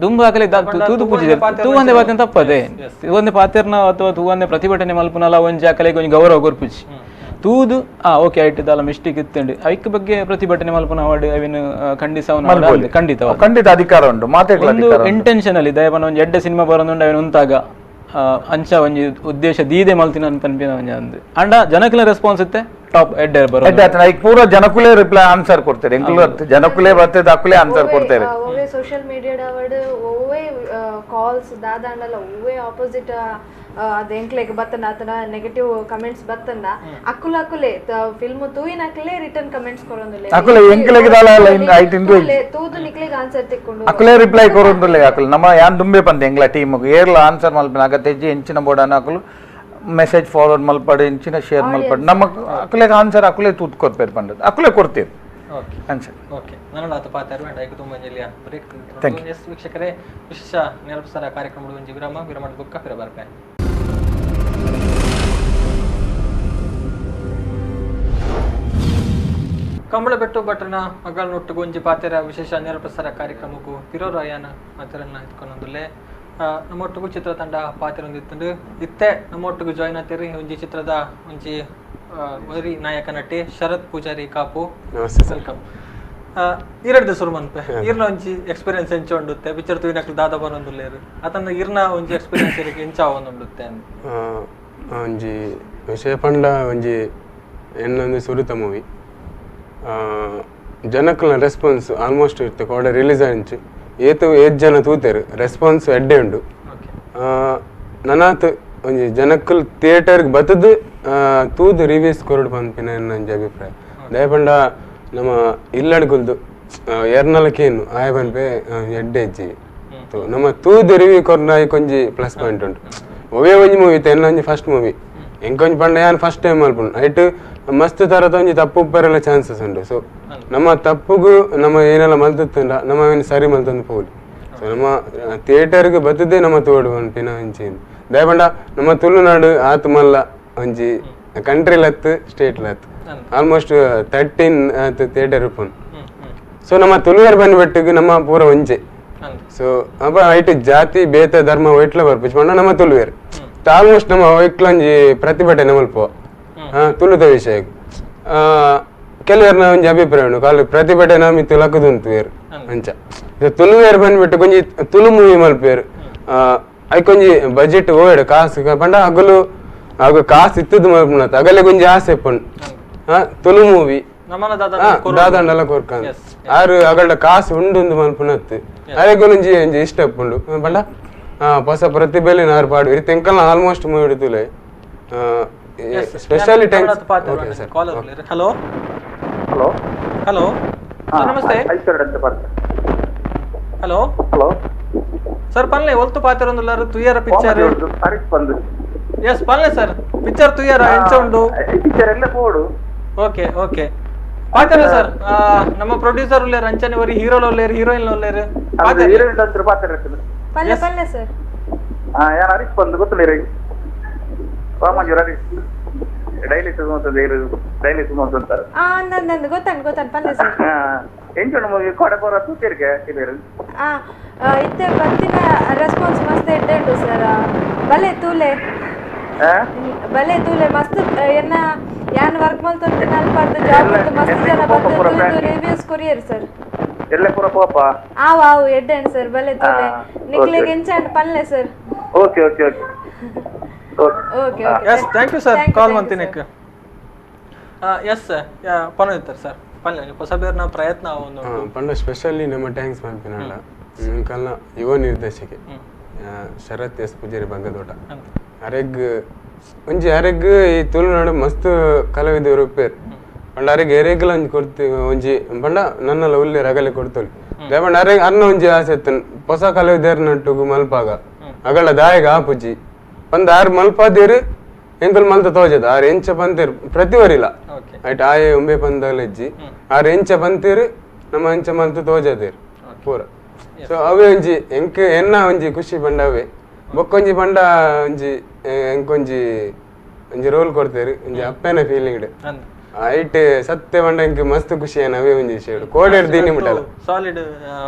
Speaker 2: ದುಂಬೆ ಹಾಕಲಿ ತೂದು ಪೂಜೆ ತೂವಂದೆ ಪಾತ್ರ ತಪ್ಪದೆ ತೂವಂದೆ ಪಾತ್ರನ ಅಥವಾ ತೂವಂದೆ ಪ್ರತಿಭಟನೆ ಮಲ್ಪುನಲ ಒಂಜಿ ಅಕಲೆಗೆ ಒಂಜಿ ಗೌರವ ಕೊರ್ಪುಜಿ ತೂದು ಆ ಓಕೆ ಐಟ್ ದಾಲ ಮಿಸ್ಟೇಕ್ ಇತ್ತಂಡು ಐಕ್ ಬಗ್ಗೆ ಪ್ರತಿಭಟನೆ ಮಲ್ಪುನ ಅವಡು ಅವಿನ ಖಂಡಿಸವನ ಖಂಡಿತ
Speaker 3: ಖಂಡಿತ ಅಧಿಕಾರ ಉಂಟು ಮಾತಾಡಲು
Speaker 2: ಇಂಟೆನ್ಷನ್ ಅಲ್ಲಿ ದಯಪನ ಒಂಜಿ ಎಡ್ಡೆ ಸಿನಿಮಾ ಬರೋದುಂಡು ಅವಿನ ಉಂತಾಗ ಅಂಚ ಒಂಜಿ ಉದ್ದೇಶ ದೀದೆ ಮಲ್ತಿನ ಅನ್ಪನ್ಪಿನ ಒಂಜಿ ಅಂದ್ ಅಂಡ ಜನಕುಲ ರೆಸ್ಪಾನ್ಸ್ ಇತ್ತೆ ಟಾಪ್ ಎಡ್ಡೆ ಬರೋ
Speaker 3: ಎಡ್ಡೆ ಆತನ ಈಗ ಪೂರ ಜನಕುಲೇ ರಿಪ್ಲೈ ಆನ್ಸರ್ ಕೊಡ್ತಾರೆ ಎಂಕುಲು ಜನಕುಲೇ ಬರ್ತದೆ ಅಕುಲೇ ಆನ್ಸರ್ ಕೊಡ್ತಾರೆ.
Speaker 4: ಒವ್ವೇ ಸೋಷಿಯಲ್ ಮೀಡಿಯಾದ ಅವಡು ಒವ್ವೇ ಕಾಲ್ಸ್ ದಾದಾಂಡಲ ಒವ್ವೇ ಆಪೋಸಿಟ್ ಅದು ಎಂಕ್ಲೆಗ್ ಬತ್ತಂಡ ಆತನ ನೆಗೆಟಿವ್ ಕಮೆಂಟ್ಸ್ ಬತ್ತಂಡ ಅಕುಲ ಅಕುಲೆ ಫಿಲ್ಮ್ ತೂಯಿನ ಅಕುಲೆ ರಿಟರ್ನ್ ಕಮೆಂಟ್ಸ್ ಕೊರೊಂದುಲ್ಲೆ
Speaker 3: ಅಕುಲೆ ಎಂಕ್ಲೆಗ್ ದಾಲ ಐಟ್ ಇಂದು
Speaker 4: ತೂದು ನಿಕ್ಲೆಗ್ ಆನ್ಸರ್ ತಿಕ್ಕೊಂಡು
Speaker 3: ಅಕುಲೆ ರಿಪ್ಲೈ ಕೊರೊಂದುಲ್ಲೆ ಅಕುಲು ನಮ್ಮ ಯಾನ್ ದುಂಬೆ ಪಂತೆ ಎಂಗ್ಲ ಟೀಮ್ ಏರ್ಲ ಆನ್ಸರ್ ಮಲ್ಪಿನ ಅಗತ್ಯ ಎಂಚಿನ ಬೋಡನ ಅಕುಲು ಮೆಸೇಜ್ ಫಾರ್ವರ್ಡ್ ಮಲ್ಪಡು ಎಂಚಿನ ಶೇರ್ ಮಲ್ಪಡು ನಮ್ಮ ಅಕುಲೆಗ್ ಆನ್ಸರ್ ಅಕುಲೆ ತೂತ್ ಕೊರ್ಪೇರು ಪಂಡದು ಅಕುಲೆ ಕೊಡ್ತೇವೆ answer.
Speaker 1: Okay ನಾನು ಆತ ಪಾತಾರು ಅಂಡ್ ಐಕು ತುಂಬ ಜಿಲ್ಲೆಯ ಬ್ರೇಕ್ ಎಸ್ ವೀಕ್ಷಕರೇ ವಿಶೇಷ ನೇರಪ್ರಸಾರ ಕಾರ್ಯಕ್ರಮದ ಒಂಜಿ ವಿರಾಮ ವಿರಾಮ ಬುಕ್ಕ ಫಿರ ಬರ್ಪೆ. ಕಂಬಳಬೆಟ್ಟು ಭಟ್ರನ ಮಗಳನ್ನೊಟ್ಟಿಗೂ ಒಂಜಿ ಪಾತೆರ ವಿಶೇಷ ನೇರಪ್ರಸಾರ ಕಾರ್ಯಕ್ರಮಕ್ಕೂ ಪಿರೋರಾಯನ ಮಾತರನ್ನ ಇಟ್ಕೊಂಡೊಂದುಲ್ಲೆ ನಮ್ಮೊಟ್ಟಿಗೂ ಚಿತ್ರತಂಡ ಪಾತೆರೊಂದಿತ್ತಂಡು ಇತ್ತೆ ನಮ್ಮೊಟ್ಟಿಗೂ ಜಾಯ್ನ್ ಆಗ್ತೀರಿ ಒಂಜಿ ಚಿತ್ರದ ಒಂಜಿ ಒರಿ ನಾಯಕ ನಟಿ ಶರತ್ ಪೂಜಾರಿ ಕಾಪು. Welcome. ಈರಡ್ದು ಸುರು ಮನ್ಪೆ ಇರ್ನ ಒಂಜಿ ಎಕ್ಸ್ಪೀರಿಯನ್ಸ್ ಎಂಚ ಉಂಡುತ್ತೆ ಪಿಕ್ಚರ್ ತೂಯಿನಕ್ಲು ದಾದ ಬರೊಂದುಲ್ಲೇರು ಅತಂದ ಇರ್ನ ಒಂಜಿ ಎಕ್ಸ್ಪೀರಿಯನ್ಸ್ ಇರಕ್ಕೆ ಎಂಚ ಆವೊಂದುಂಡುತ್ತೆ
Speaker 6: ಒಂಜಿ ವಿಷಯ ಪಂಡ ಒಂಜಿ ಎನ್ನೊಂದು ಸುರುತ ಮೂವಿ ಜನಕ್ಕಲ ರೆಸ್ಪಾನ್ಸ್ ಆಲ್ಮೋಸ್ಟ್ ಇರುತ್ತೆ ಕೋಡೆ ರಿಲೀಸ್ ಆಂಚು ಏತು ಏತ್ ಜನ ತೂತೇರು ರೆಸ್ಪಾನ್ಸ್ ಎಡ್ಡೆ ಉಂಡು ನನಾತ್ ಒಂಜಿ ಜನಕ್ಕಲ್ ಥಿಯೇಟರ್ಗೆ ಬತ್ತದು ತೂದು ರಿವ್ಯೂಸ್ ಕೊರಡು ಪನ್ಪಿನ ಒಂಜಿ ಅಭಿಪ್ರಾಯ ದಯಪಂಡ ನಮ್ಮ ಇಲ್ಲಡ್ಗುಲ್ದು ಎರ್ನಲಕೇನು ಆಯ ಪನ್ಪೆ ಎಡ್ಡೆ ಹೆಜ್ಜಿ ನಮ್ಮ ತೂದು ರಿವ್ಯೂ ಕೊರ್ನ ಒಂಜಿ ಪ್ಲಸ್ ಪಾಯಿಂಟ್ ಉಂಟು ಒವೇ ಒಂಜಿ ಮೂವಿ ಇತ್ತು ಎನ್ನ ಒಂಜಿ ಫಸ್ಟ್ ಮೂವಿ ಎಂಕೊಂಜಿ ಪಂಡ ಯಾನ್ ಫಸ್ಟ್ ಟೈಮ್ ಮಲ್ಪುಂಡು ಐಟ್ ಮಸ್ತ್ ತರದ ಒಂಜಿ ತಪ್ಪು ಉಪ್ಪರೆಲ್ಲ ಚಾನ್ಸಸ್ ಉಂಟು ಸೊ ನಮ್ಮ ತಪ್ಪುಗು ನಮ್ಮ ಏನೆಲ್ಲ ಮಲ್ತುತ್ತಂಡ ನಮ್ಮ ಏನು ಸರಿ ಮಲ್ತಂದು ಪೋಲಿ ಸೊ ನಮ್ಮ ಥಿಯೇಟರ್ಗೆ ಬತ್ತದೇ ನಮ್ಮ ತೋಡು ಪನ್ಪಿನ ಒಂಜಿ ದಯಪಂಡ ನಮ್ಮ ತುಳುನಾಡು ಆತು ಮಲ್ಲ ಒಂಜಿ ಕಂಟ್ರಿ ಲತ್ತು ಸ್ಟೇಟ್ ಲತ್ತು ಆಲ್ಮೋಸ್ಟ್ 13 ಥಿಯೇಟರ್ ಉಪ್ಪುಂಡು ಸೊ ನಮ್ಮ ತುಳುವರ್ ಬಂದ್ಬಿಟ್ಟಿಗೆ ನಮ್ಮ ಪೂರ ಒಂಜೆ ಸೊ ಅಪ್ಪ ಐಟ್ ಜಾತಿ ಬೇತ ಧರ್ಮ ವೈಟ್ಲ ಬರ್ಪಿಚ್ ಪಂಡ ನಮ್ಮ ತುಳುವೇರ್ ಆಲ್ಮೋಸ್ಟ್ ನಮ್ಮ ವೈಕ್ಲೊಂಜಿ ಪ್ರತಿಭಟನೆ ಮಲ್ಪ ತುಳುತ ವಿಷಯ ಕೆಲವರ್ನ ಒಂಜಿ ಅಭಿಪ್ರಾಯ ಉಂಟು ಕಾಲು ಪ್ರತಿಭಟನೆ ಮಿತ್ತು ಲಕ್ಕದುಂತುವೇರು ಅಂಚ ತುಳುವೇರ್ ಬಂದ್ಬಿಟ್ಟು ಒಂಜಿ ತುಳು ಮೂವಿ ಮಲ್ಪೇರು ಐಕೊಂಜಿ ಬಜೆಟ್ ಓಡು ಕಾಸು ಪಂಡ ಹಗಲು ಆಗ ಕಾಸು ಇತ್ತದ್ದು ಮಲ್ಪುನ ಅಗಲೆ ಒಂಜಿ ಆಸೆ ಪಂಡು ತುಳು ಮೂವಿ ದಾದಂಡಲ ಕೊರ್ಕಂದ್ ಆರು ಅಗಲ್ಡ ಕಾಸು ಉಂಡು ಮಲ್ಪುನತ್ತು ಅರೆಗೊಂಜಿ ಒಂಜಿ ಇಷ್ಟ ಪುಂಡು ಪಂಡ ಹೊಸ ಪ್ರತಿಭೆಲಿ ನಾರು ಪಾಡು ಇರಿ ತೆಂಕಲ್ನ ಆಲ್ಮೋಸ್ಟ್ ಮೂವಿ ಹಿಡಿತುಲೆ specially thanks. Okay sir.
Speaker 1: Hello
Speaker 5: hello
Speaker 1: hello ನಮಸ್ತೆ. Hello
Speaker 5: hello
Speaker 1: sir ಪನ್ಲೆ ಒಲ್ತು ಪಾತೆರೊಂದುಲ್ಲಾರು ತುಯ್ಯರ ಪಿಕ್ಚರ್
Speaker 5: ಹರೀಶ್ ಬಂದು.
Speaker 1: ಎಸ್ ಪನ್ಲೆ ಸರ್ ಪಿಕ್ಚರ್ ತುಯ್ಯರ ಎಂಚ ಉಂಡು
Speaker 5: ಪಿಕ್ಚರ್ ಎಲ್ಲ ಪೋಡು.
Speaker 1: ಓಕೆ ಓಕೆ ಪಾತೆರ ಸರ್ ನಮ್ಮ ಪ್ರೊಡ್ಯೂಸರ್ ಉಲ್ಲೇರು ಅಂಚನೆ ಒರಿ ಹೀರೋ ಉಲ್ಲೇರು ಹೀರೋಯಿನ್ ಉಲ್ಲೇರು
Speaker 5: ಹೀರೋಯಿನ್ ಅಂತ್ರ ಪಾತೆರ
Speaker 4: ಪಲ್ಲೆ ಪಲ್ಲೆ ಸರ್.
Speaker 5: ಯಾರು ಹರೀಶ್ ಬಂದು ಗೊತ್ತಿಲ್ಲ ರೀ ರಾಮಾಜು ಹರೀಶ್ ಡೈಲಿ ಸುಮಂತ ಡೈಲಿ ಸುಮಂತ ಅಂತಾರೆ.
Speaker 4: ನಂದು ಗೊತ್ತಾನ್ ಗೊತ್ತಾನ್ ಪಲ್ಲೆ ಸರ್.
Speaker 5: ಎಂಚ ಮೂವಿ ಕೊಡೆ ಪೂರ ತೂತಿರ್ಗೆ ಇದೇರು
Speaker 4: ಆ ಇತ್ತೆ ಬತ್ತಿನ ರೆಸ್ಪಾನ್ಸ್ ಮಸ್ತ್ ಎಡ್ಡೆ ಉಂಡು ಸರ್ ಬಲೆ ತೂಲೆ ಬಲೆ ತೂಲೆ ಮಸ್ತ್ ಎನ್ನ ಯಾನ್ ವರ್ಕ್ ಮಲ್ತೊಂದು ನಲ್ಪರ್ದು ಜಾಬ್ ಮಸ್ತ್ ಜನ ಬಂದು ರಿವ್ಯೂಸ್ ಕೊರಿಯರ್ ಸರ್
Speaker 5: ಎಲ್ಲ ಪೂರ ಪೋಪ
Speaker 4: ಆವ್ ಆವ್ ಎಡ್ಡೆ ಸರ್ ಬಲೆ ತೂಲೆ ನಿಕ್ಲೆಗ್ ಎಂಚ ಪನ್ಲೆ sir
Speaker 5: okay okay okay
Speaker 4: okay okay
Speaker 1: yes thank you sir call ಮಂತಿನಕ್ಕೆ S ಪನೋಯ್ತಾರೆ sir ಪನ್ಲೆ ಹೊಸಬೇರ್ನ ಪ್ರಯತ್ನ ಒಂದು
Speaker 6: ಪಂಡ ಸ್ಪೆಷಲಿ ನಮ್ಮ thanks ಪನ್ಪಿನಲ್ಲ ಕಲ್ನ ಯುವ ನಿರ್ದೇಶಕೆ ಶರತ್ ಎಸ್ ಪೂಜಾರಿ ಬಗ್ಗದೋಟ ಅರೆಗ್ ಒಂಜಿ ಅರೆಗ್ ಈ ತುಳುನಾಡು ಮಸ್ತ್ ಕಲಾವಿದರು ಉಪ್ಪೇರು ಪಂಡ ಅರೆಗ್ ಎರೆಗ್ಲ ಒಂಜಿ ಕೊಡ್ತೀವಿ ಒಂಜಿ ಪಂಡ ನನ್ನಲ್ಲ ಉಲ್ಲೇರು ಅಗಲೆ ಕೊಡ್ತೋಲಿ ದೇಪಂಡ ಅರೆಗ್ ಅನ್ನ ಒಂಜಿ ಆಸೆ ಇತ್ತು ಹೊಸ ಕಲಾವಿದರ್ ನಟ್ಟುಗು ಮಲ್ಪಾಗ ಅಗಳ ದಾಯಗ ಆಪುಜಿ ಪಂದ ಆರು ಮಲ್ಪಾದೇರು ಎಂಕುಲು ಮಲ್ತ ತೋಜದ ಆರು ಎಂಚ ಪಂತೇರು ಪ್ರತಿ ವರಿಲ ಆಯ್ತು ಆಯೆ ಉಂಬೆ ಪಂದಾಲ ಇಜ್ಜಿ ಆರು ಎಂಚ ಪಂತೇರು ನಮ್ಮ ಎಂಚ ಮಲ್ತ ತೋಜದೇರು ಪೂರ ಸೊ ಅವೇ ಒಂಜಿ ಎಂಕ್ ಎನ್ನ ಒಂಜಿ ಖುಷಿ ಪಂಡ ಅವೇ ಬೊಕ್ಕೊಂಜಿ ಪಂಡ ಒಂಜಿ ಎಂಕೊಂಜಿ ಒಂಜಿ ರೋಲ್ ಕೊಡ್ತೇರು ಒಂಜಿ ಅಪ್ಪನ ಫೀಲಿಂಗ್ ಐಟ್ ಸತ್ಯ ಪಂಡ ಎಂಕ್ ಮಸ್ತ್ ಖುಷಿ ಏನ ಅವೇ ಒಂಜಿ ವಿಷಯ ಕೋಡೆಡ್ ದಿನಿ ಮುಟ್ಟಲ್ಲ
Speaker 1: ಸಾಲಿಡ್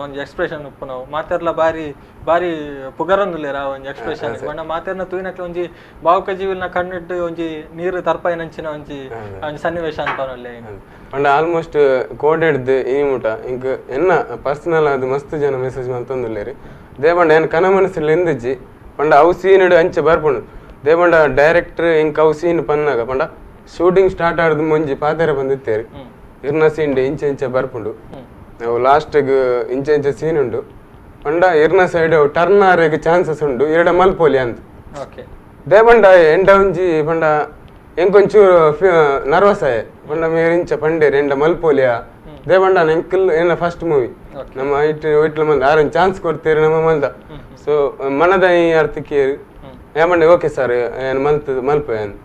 Speaker 1: ಒಂಜಿ ಎಕ್ಸ್ಪ್ರೆಷನ್ ಉಪ್ಪು ನಾವು ಮಾತೆರ್ಲ ಬಾರಿ ಬಾರಿ ಪುಗರೊಂದುಲ್ಲೇರ ಒಂಜಿ ಎಕ್ಸ್ಪ್ರೆಷನ್ ಬಣ್ಣ ಮಾತೆರ್ನ ತೂಯಿನಕ್ಲೆ ಒಂಜಿ ಭಾವುಕ ಜೀವಿನ ಕಣ್ಣಿಟ್ಟು ಒಂಜಿ ನೀರು ತರ್ಪಾಯಿನಂಚಿನ ಒಂಜಿ ಒಂಜಿ ಸನ್ನಿವೇಶ ಅಂತ
Speaker 6: ಪಂಡ ಆಲ್ಮೋಸ್ಟ್ ಕೋಡೆಡ್ದು ಇನಿ ಮುಟ ಇಂಕ್ ಎನ್ನ ಪರ್ಸನಲ್ ಅದು ಮಸ್ತ್ ಜನ ಮೆಸೇಜ್ ಮಂತೊಂದುಲ್ಲೇರು ದೇಪಂಡ ಏನ್ ಕನ ಮನಸ್ಸಲ್ಲಿ ಎಂದಿಜ್ಜಿ ಪಂಡ ಅವು ಸೀನ್ ಅಂಚೆ ಬರ್ಪುಂಡು ದೇಪಂಡ ಡೈರೆಕ್ಟರ್ ಇಂಕ್ ಅವು ಸೀನ್ ಪನ್ನಾಗ ಪಂಡ ಶೂಟಿಂಗ್ ಸ್ಟಾರ್ಟ್ ಆಡ್ದು ಮುಂಜಿ ಪಾತೆರ ಬಂದಿತ್ತೇರು ಇರ್ನ ಸೀನ್ ಇಂಚೆ ಇಂಚೆ ಬರ್ಪುಂಡು ಅವು ಲಾಸ್ಟಿಗೆ ಇಂಚೆ ಇಂಚೆ ಸೀನ್ ಉಂಡು ಪಂಡ ಇರ್ನ ಸೈಡ್ ಟರ್ನ್ ಆರೆಗ್ ಚಾನ್ಸಸ್ ಉಂಡು ಎರಡ ಮಲ್ಪೋಲಿ ಅಂತ ದೇಪಂಡ ಎಂಡ ಒಂಜಿ ಪಂಡ ಎಂಕೊಂಚೂರು ನರ್ವಸ್ ಆಯೆ ಪಂಡ ಮೇರ್ ಇಂಚ ಪಂಡೇರ್ ಎಂಡ ಮಲ್ಪೋಲಿಯಾ ದೇಪಂಡ ಎಂಕಲ್ ಏನ ಫಸ್ಟ್ ಮೂವಿ ನಮ್ಮ ಇಟ್ಟು ಇಟ್ಲ ಮಂದ ಆರೊಂದು ಚಾನ್ಸ್ ಕೊಡ್ತೀರಿ ನಮ್ಮ ಮಲ್ದ ಸೊ ಮನದ ಈ ಅರ್ಥಕ್ಕೇರು ಏಮಂಡೆ ಓಕೆ ಸರ್ ಏನು ಮಲ್ತ ಮಲ್ಪ ಏನು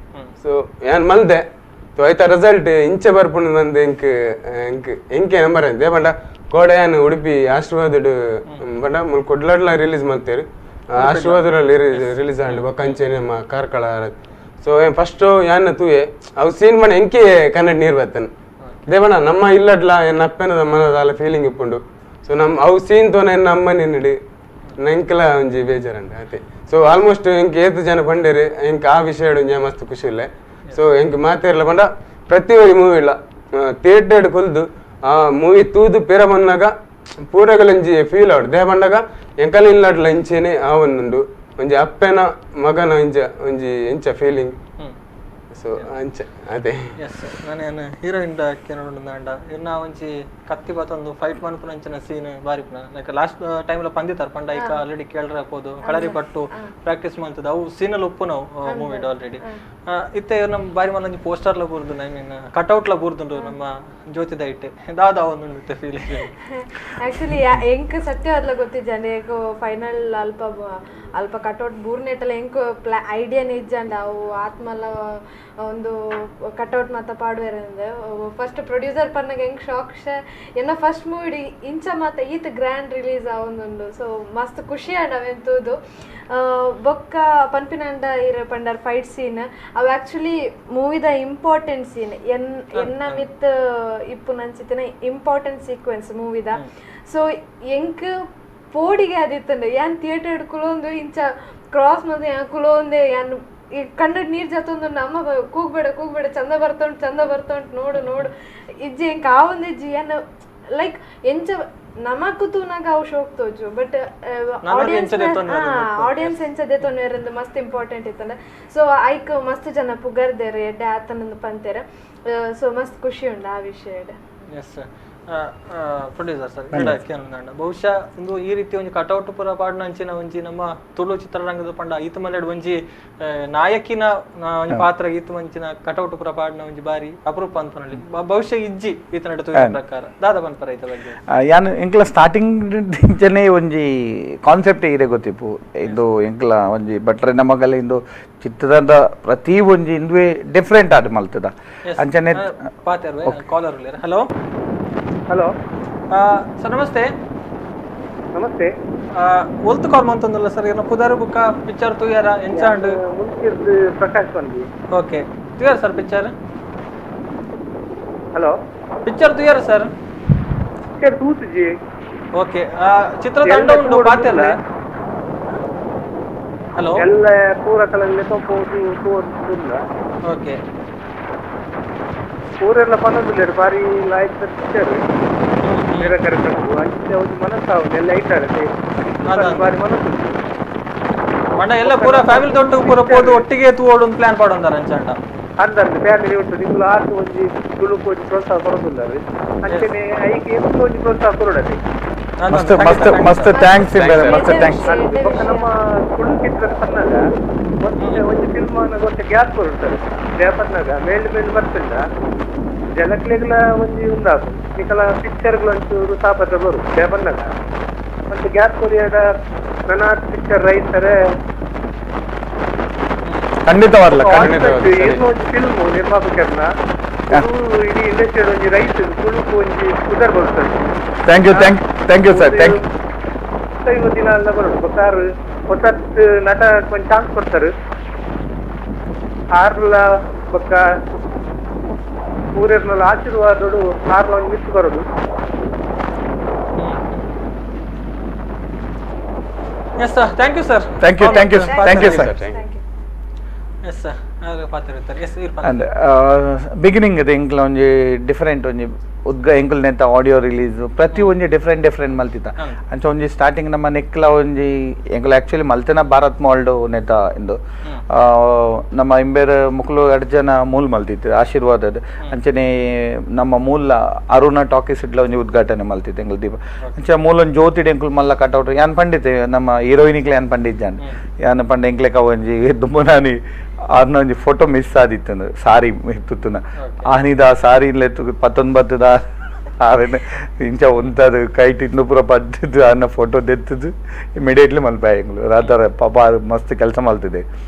Speaker 6: ಸೊ ಏನ್ ಮಲ್ದೆ ಸೊ ಆಯ್ತಾ ರಿಸಲ್ಟ್ ಇಂಚೆ ಬರ್ಪುಂಡು ನಂದು ಎಂಕ್ ಎಂಕ್ ಎಂಕೆ ನಂಬರ್ ಅಂತ ಪಂಡ ಕೋಡೆ ಏನು ಉಡುಪಿ ಆಶೀರ್ವಾದಡು ಪಂಡ ಮುಲ್ ಕೊಡ್ಲಡ್ಲ ರಿಲೀಸ್ ಮಾಡ್ತೇರು ಆಶೀರ್ವಾದರಲ್ಲಿ ರಿಲೀಸ್ ಆಂಡ್ ಬೊಕ್ಕಂಚೆ ನಮ್ಮ ಕಾರ್ಕಳ ಸೊ ಏನ್ ಫಸ್ಟ್ ಯಾನ್ ತೂಯೆ ಅವು ಸೀನ್ ಪಂಡ ಎಂಕೆ ಕನ್ನಡ ನೀರು ಬರ್ತಾನೆ ದೇವಣ್ಣ ನಮ್ಮ ಇಲ್ಲಡ್ಲ ಎನ್ನ ಅಪ್ಪನ ಮನದಾಲ ಫೀಲಿಂಗ್ ಇಪ್ಪುಂಡು ಸೊ ನಮ್ಮ ಅವು ಸೀನ್ ತೋನ ಎನ್ನ ಅಮ್ಮ ನಿನ್ನಡಿ ಎಂಕಲ ಒಂಜಿ ಬೇಜಾರಂಡ ಅತೆ ಸೊ ಆಲ್ಮೋಸ್ಟ್ ಎಂಕ್ ಏತ್ ಜನ ಪಂಡೇರು ಎಂಕ್ ಆ ವಿಷಯ ಒಂಜಿ ಮಸ್ತ್ ಖುಷಿ ಇಲ್ಲ ಸೊ ಎಂಕ್ ಮಾತೇರ್ಲ ಪಂಡ ಪ್ರತಿ ಒರಿ ಮೂವಿ ಇಲ್ಲ ಥಿಯೇಟರ್ ಕೊಲ್ದು ಆ ಮೂವಿ ತೂದು ಪೇರ ಬನ್ನಾಗ ಪೂರಗಲಂಜಿ ಫೀಲ್ ಆವಡ್ they ಪಂಡಗ ಎಂಕಲ ಇಲ್ಲಡ್ಲ ಇಂಚೆನೆ ಆ ಒಂದುಂಡು ಒಂಜಿ ಅಪ್ಪನ ಮಗನ ಒಂಜ ಒಂಜಿ ಎಂಚ ಫೀಲಿಂಗ್ ಸೊ ಅಂಚ ಅದೇ
Speaker 1: ಎಸ್ ನಾನೇನು ಹೀರೋಯಿನ್ ಕೇನೋಂಡ ಇರ್ನ ಒಂಜಿ ಕತ್ತಿ ಬತ್ತೊಂದು ಫೈಟ್ ಮನ್ಪುನಂಚಿನ ಸೀನ್ ಬಾರಿ ಲೈಕ್ ಲಾಸ್ಟ್ ಟೈಮ್ಲ ಪಂದಿತಾರ ಪಂಡ ಈಗ ಆಲ್ರೆಡಿ ಕೇಳ್ರ ಹಾಕೋದು ಕಳರಿ ಪಟ್ಟು ಪ್ರಾಕ್ಟೀಸ್ ಮಾಡ್ತದ ಅವು ಸೀನಲ್ಲಿ ಒಪ್ಪು ನಾವು ಮೂವಿಡ್ ಆಲ್ರೆಡಿ ಇತ್ತೆ ನಮ್ಮ ಬಾರಿ ಮಲ್ಲೊಂಜಿ ಪೋಸ್ಟರ್ಲ ಬೂರ್ದು I mean ಕಟ್ಔಟ್ಲ ಬೂರ್ದುಂಡು ನಮ್ಮ ಜ್ಯೋತಿ ದೈಟೆ ದಾದ ಒಂದುಂಡು ಇತ್ತೆ ಫೀಲಿಂಗ್
Speaker 4: ಆಕ್ಚುಲಿ ಎಂಕ್ ಸತ್ಯವಾದ್ಲ ಗೊತ್ತಿಜ್ಜಂಡೆ ಫೈನಲ್ ಅಲ್ಪ ಅಲ್ಪ ಕಟ್ಔಟ್ ಬೂರ್ನೆಟ್ಟಲ್ಲ ಎಂಕ್ ಪ್ಲಾ ಐಡಿಯಾನೇ ಇಜ್ಜಂಡ ಅವು ಆತ್ಮಲ ಒಂದು ಕಟ್ಔಟ್ ಮಾತ ಪಾಡುವೆರಂದೆ ಫಸ್ಟ್ ಪ್ರೊಡ್ಯೂಸರ್ ಪನ್ನಾಗ ಹೆಂಗ್ ಶಾಕ್ ಎನ್ನ ಫಸ್ಟ್ ಮೂವಿ ಇಂಚ ಮಾತ ಈತ ಗ್ರ್ಯಾಂಡ್ ರಿಲೀಸ್ ಆವೊಂದುಂಡು ಸೊ ಮಸ್ತ್ ಖುಷಿ ಆಂಡ್ ಅವೆಂತೂದು ಬೊಕ್ಕ ಪನ್ಪಿನಂಡ ಇರ ಪಂಡರ್ ಫೈಟ್ ಸೀನ್ ಅವು ಆ್ಯಕ್ಚುಲಿ ಮೂವಿದ ಇಂಪಾರ್ಟೆಂಟ್ ಸೀನ್ ಎನ್ನ ಮಿತ್ ಇಪ್ಪುನಂಚಿತ್ತಿನ ಇಂಪಾರ್ಟೆಂಟ್ ಸೀಕ್ವೆನ್ಸ್ ಮೂವಿದ ಸೊ ಎಂಕ್ ಪೋಡಿಗೆ ಅದಿತ್ತಂಡೆ ಯಾನ್ ಥಿಯೇಟರ್ ಕುಲೊಂದು ಇಂಚ ಕ್ರಾಸ್ ಮಂದೆ ಯಾನ್ ಕುಲೊಂದೆ ಯಾನ್ ಈ ಕಣ್ಣಡ್ ನೀರು ಜತ್ತೊಂದು ನಮ್ಮ ಕೂಗ್ಬೇಡ ಕೂಗ್ಬೇಡ ಚಂದ ಬರ್ತುಂಟು ಚಂದ ಬರ್ತುಂಟು ನೋಡು ನೋಡು ಇಜ್ಜಿ ಎಂಕ್ ಆವೊಂದು ಇಜ್ಜಿ ಯಾನ್ ಲೈಕ್ ಎಂಚ ನಮಕು ತೂನಾಗ ಅವು ಶೋಕ್ ತೋಜು but audience audience ಎಂಚ ದೇತೊನ್ವೇರಂದು ಮಸ್ತ್ ಇಂಪಾರ್ಟೆಂಟ್ ಇತ್ತಂದ್ರೆ ಸೊ ಐಕ್ ಮಸ್ತ್ ಜನ ಪುಗರ್ದೇರು ಎಡ್ಡೆ ಆತನಂದು ಪಂತೇರು ಸೊ ಮಸ್ತ್ ಖುಷಿ ಉಂಡು ಆ ವಿಷಯ
Speaker 1: S producer sir ಬಹುಶಃ ಒಂದು ಈ ರೀತಿ ಒಂಜಿ ಕಟೌಟ್ ಪೂರ ಪಾಡ್ನಂಚಿನ ಒಂಜಿ ನಮ್ಮ ತುಳು ಚಿತ್ರರಂಗದ ಪಂಡ ಈತ ಮಲ್ಲೆಡ್ ಒಂಜಿ ನಾಯಕಿನ ಒಂಜಿ ಪಾತ್ರ ಈತ ಮಂಚಿನ ಕಟೌಟ್ ಪೂರ ಪಾಡ್ನ ಒಂಜಿ ಬಾರಿ ಅಪರೂಪ ಅನ್ಪನಲ್ಲಿ ಬಹುಶಃ ಇಜ್ಜಿ ಈತ ನಡುವೆ ಪ್ರಕಾರ ದಾದ ಪನ್ಪರ ಈತ ಬಗ್ಗೆ
Speaker 3: ಯಾನ್ ಎಂಕ್ಲ ಸ್ಟಾರ್ಟಿಂಗ್ ಇಂಚನೆ ಒಂಜಿ ಕಾನ್ಸೆಪ್ಟ್ ಇರೆ ಗೊತ್ತಿಪ್ಪು ಇಂದು ಎಂಕ್ಲ ಒಂಜಿ ಭಟ್ರೆನ ಮಗಲ ಇಂದು ಚಿತ್ರದ ಪ್ರತಿ ಒಂಜಿ ಇಂದುವೆ ಡಿಫ್ರೆಂಟ್ ಆದ್ ಮಲ್ತದ ಅಂಚನೆ
Speaker 1: ಪಾತೆರ್ collar hello
Speaker 5: hello
Speaker 1: sir ನಮಸ್ತೆ
Speaker 5: ನಮಸ್ತೆ
Speaker 1: ಒಲ್ತು ಕಾಲ್ ಮಂತಂದಲ್ಲ ಸರ್ ಏನೋ ಪುದಾರು ಬುಕ್ಕ ಪಿಕ್ಚರ್ ತೂಯಾರ ಎಂಚಾಂಡ್
Speaker 5: ಮುಲ್ಕಿರ್ದು ಪ್ರಕಾಶ್ ಬಂದಿ
Speaker 1: ಓಕೆ ತೂಯಾರ sir picture
Speaker 5: hello
Speaker 1: picture ತೂಯಾರ sir
Speaker 7: Picture ತೂತುಜಿ.
Speaker 1: Okay, ಚಿತ್ರತಂಡ ಉಂಡು ಪಾತೆರ್ಲೆ. ಹಲೋ,
Speaker 7: ಎಲ್ಲ ಪೂರ ಕಲಲ್ಲಿ ತೋಪೋದು ತೋದುಲ್ಲ.
Speaker 1: ಓಕೆ,
Speaker 7: ಪೂರೆಲ್ಲ ಪನ್ನೊಂದುಲ್ಲೇರು ಬಾರಿ ಲಾಯ್ಕ್ ಪಿಕ್ಚರ್ ನಿರಕರ ಕಂಡು ಅಂಚೆ ಒಂದು ಮನಸ್ಸಾವು ಎಲ್ಲ ಐತಾರೆ ಬಾರಿ ಮನಸ್ಸು.
Speaker 1: ಮಂಡ ಎಲ್ಲ ಪೂರ ಫ್ಯಾಮಿಲಿ ದೊಡ್ಡ ಪೂರ ಪೋದು ಒಟ್ಟಿಗೆ ತೂವೋಡು ಒಂದು ಪ್ಲಾನ್ ಪಾಡೊಂದಾರ ಅಂಚಾಂಡ.
Speaker 7: ಅಂದಂದು ಫ್ಯಾಮಿಲಿ ಉಂಟು ನಿಮ್ಗೆ ಆತು ಒಂಜಿ ತುಳುಕು ಒಂಜಿ ಪ್ರೋತ್ಸಾಹ ಕೊಡೋದಿಲ್ಲ ಅಂಚನೆ ಐಕೆ ಎಂತ ಒಂಜಿ ಪ್ರೋತ್ಸಾಹ ಕೊಡೋದೇ.
Speaker 3: ಮಸ್ತ್ ಮಸ್ತ್ ಮಸ್ತ್ thanks ಮಸ್ತ್ thanks.
Speaker 7: ಬೊಕ್ಕ ನಮ್ಮ ತುಳು ಚಿತ್ರ ಪನ್ನಾಗ ಒಂಜಿ ಒಂಜಿ ಫಿಲ್ಮ್ ಗೊತ್ತ ಗ್ಯಾಪ್ ಕೊಡ್ತಾರೆ ಪನ್ನಾಗ ಮೇಲ್ ಮೇಲ್ ಬರ್ತಿಲ್ಲ ಜನಕ್ಲೆಗ್ಲ ಒಂಜಿ ಉಂದಾಪು ನಿಕಲ ಪಿಕ್ಚರ್ಗಳು ಒಂಚೂರು ತಾಪತ್ರ ಬರು ಪನ್ನಾಗ ಮತ್ತೆ ಗ್ಯಾಪ್ ಕೊರಿಯಾದ ನನ್ನ ಪಿಕ್ಚರ್ ರೈತರೇ
Speaker 3: ಖಂಡಿತವಾಗ್ಲ
Speaker 7: ಏನೋ ಒಂಜಿ ಫಿಲ್ಮ್ ನಿರ್ಮಾಪಕರ್ನ ಇಡೀ ಇಂಡಸ್ಟ್ರಿ ಒಂಜಿ ರೈತ ತುಳುಕು ಒಂಜಿ ಉದರ್ ಬರ್ತದೆ.
Speaker 3: Thank you thank thank you sir, thank you.
Speaker 7: ದಿನ ಎಲ್ಲ ಬರೋದು ಬೊಕ್ಕಾರು ಹೊಸತ್ ನಟ ಒಂಜಿ ಚಾನ್ಸ್ ಕೊಡ್ತಾರೆ ಆರ್ಲ ಬೊಕ್ಕ ಊರಿರ್ನಲ್ಲ ಆಶೀರ್ವಾದೋಡು ಆರ್ಲ ಒಂಜಿ ಮಿಸ್ ಬರೋದು.
Speaker 1: Yes sir, thank you sir.
Speaker 3: Thank you thank you thank you sir.
Speaker 1: Yes sir,
Speaker 3: and beginning ಅದು ಎಂಕ್ಲ ಒಂಜಿ ಡಿಫರೆಂಟ್ ಒಂಜಿ ಉದ್ಗ ಎಂಕುಲ್ ನೆತ್ತ ಆಡಿಯೋ ರಿಲೀಸ್ ಪ್ರತಿ ಒಂಜಿ ಡಿಫರೆಂಟ್ ಡಿಫರೆಂಟ್ ಮಲ್ತಿತ್ತ. ಅಂಚ ಒಂಜಿ ಸ್ಟಾರ್ಟಿಂಗ್ ನಮ್ಮ ನೆಕ್ಲ ಒಂಜಿ ಎಂಕುಲು ಆ್ಯಕ್ಚುಲಿ ಮಲ್ತಿನ ಭಾರತ್ ಮಾಲ್ಡು ನೆತ್ತ ಇಂದು ನಮ್ಮ ಇಂಬೇರು ಮುಕ್ಲು ಎರಡು ಜನ ಮೂಲ್ ಮಲ್ತಿತ್ತು ಆಶೀರ್ವಾದದ. ಅಂಚನೆ ನಮ್ಮ ಮೂಲ ಅರುಣ ಟಾಕೀಸ್ ಇಡ್ಲ ಒಂಜಿ ಉದ್ಘಾಟನೆ ಮಲ್ತಿತ್ತು ಎಂಕುಲು ದೀಪ. ಅಂಚೆ ಮೂಲ ಒಂಜಿ ಜ್ಯೋತಿಡ್ ಎಂಕುಲು ಮಲ್ಲ ಕಟೌಟ್ ಯಾನ್ ಪಂಡಿತೆ ನಮ್ಮ ಹೀರೋಯಿನಿಕ್ಲೆ ಯಾನ್ ಪಂಡಿದ್ದಾನೆ ಯಾನ್ ಪಂಡ ಎಂಕ್ಲೆಕ ಒಂಜಿ ದುಂಬುನಾನಿ ಆರ್ನ ಒಂಜಿ ಫೋಟೋ ಮಿಸ್ ಆದಿತ್ತು ಸಾರಿ ತುತ್ತುನ ಆನಿದ ಸಾರಿ ಇಲ್ಲೆತ್ತು 19 ಆರೇನೆ ಇಂಚ ಉಂತದು ಕೈಟ್ ಇಂದು ಪೂರ ಪದ್ದಿದ್ದು ಆನ ಫೋಟೋ ದೆತ್ತದು ಇಮಿಡಿಯೇಟ್ಲಿ ಮಲ್ಪಾಯ ಎಂಗ್ಲು ರಾತರ ಪಾಪ ಮಸ್ತ್ ಕೆಲಸ ಮಲ್ತಿದೆ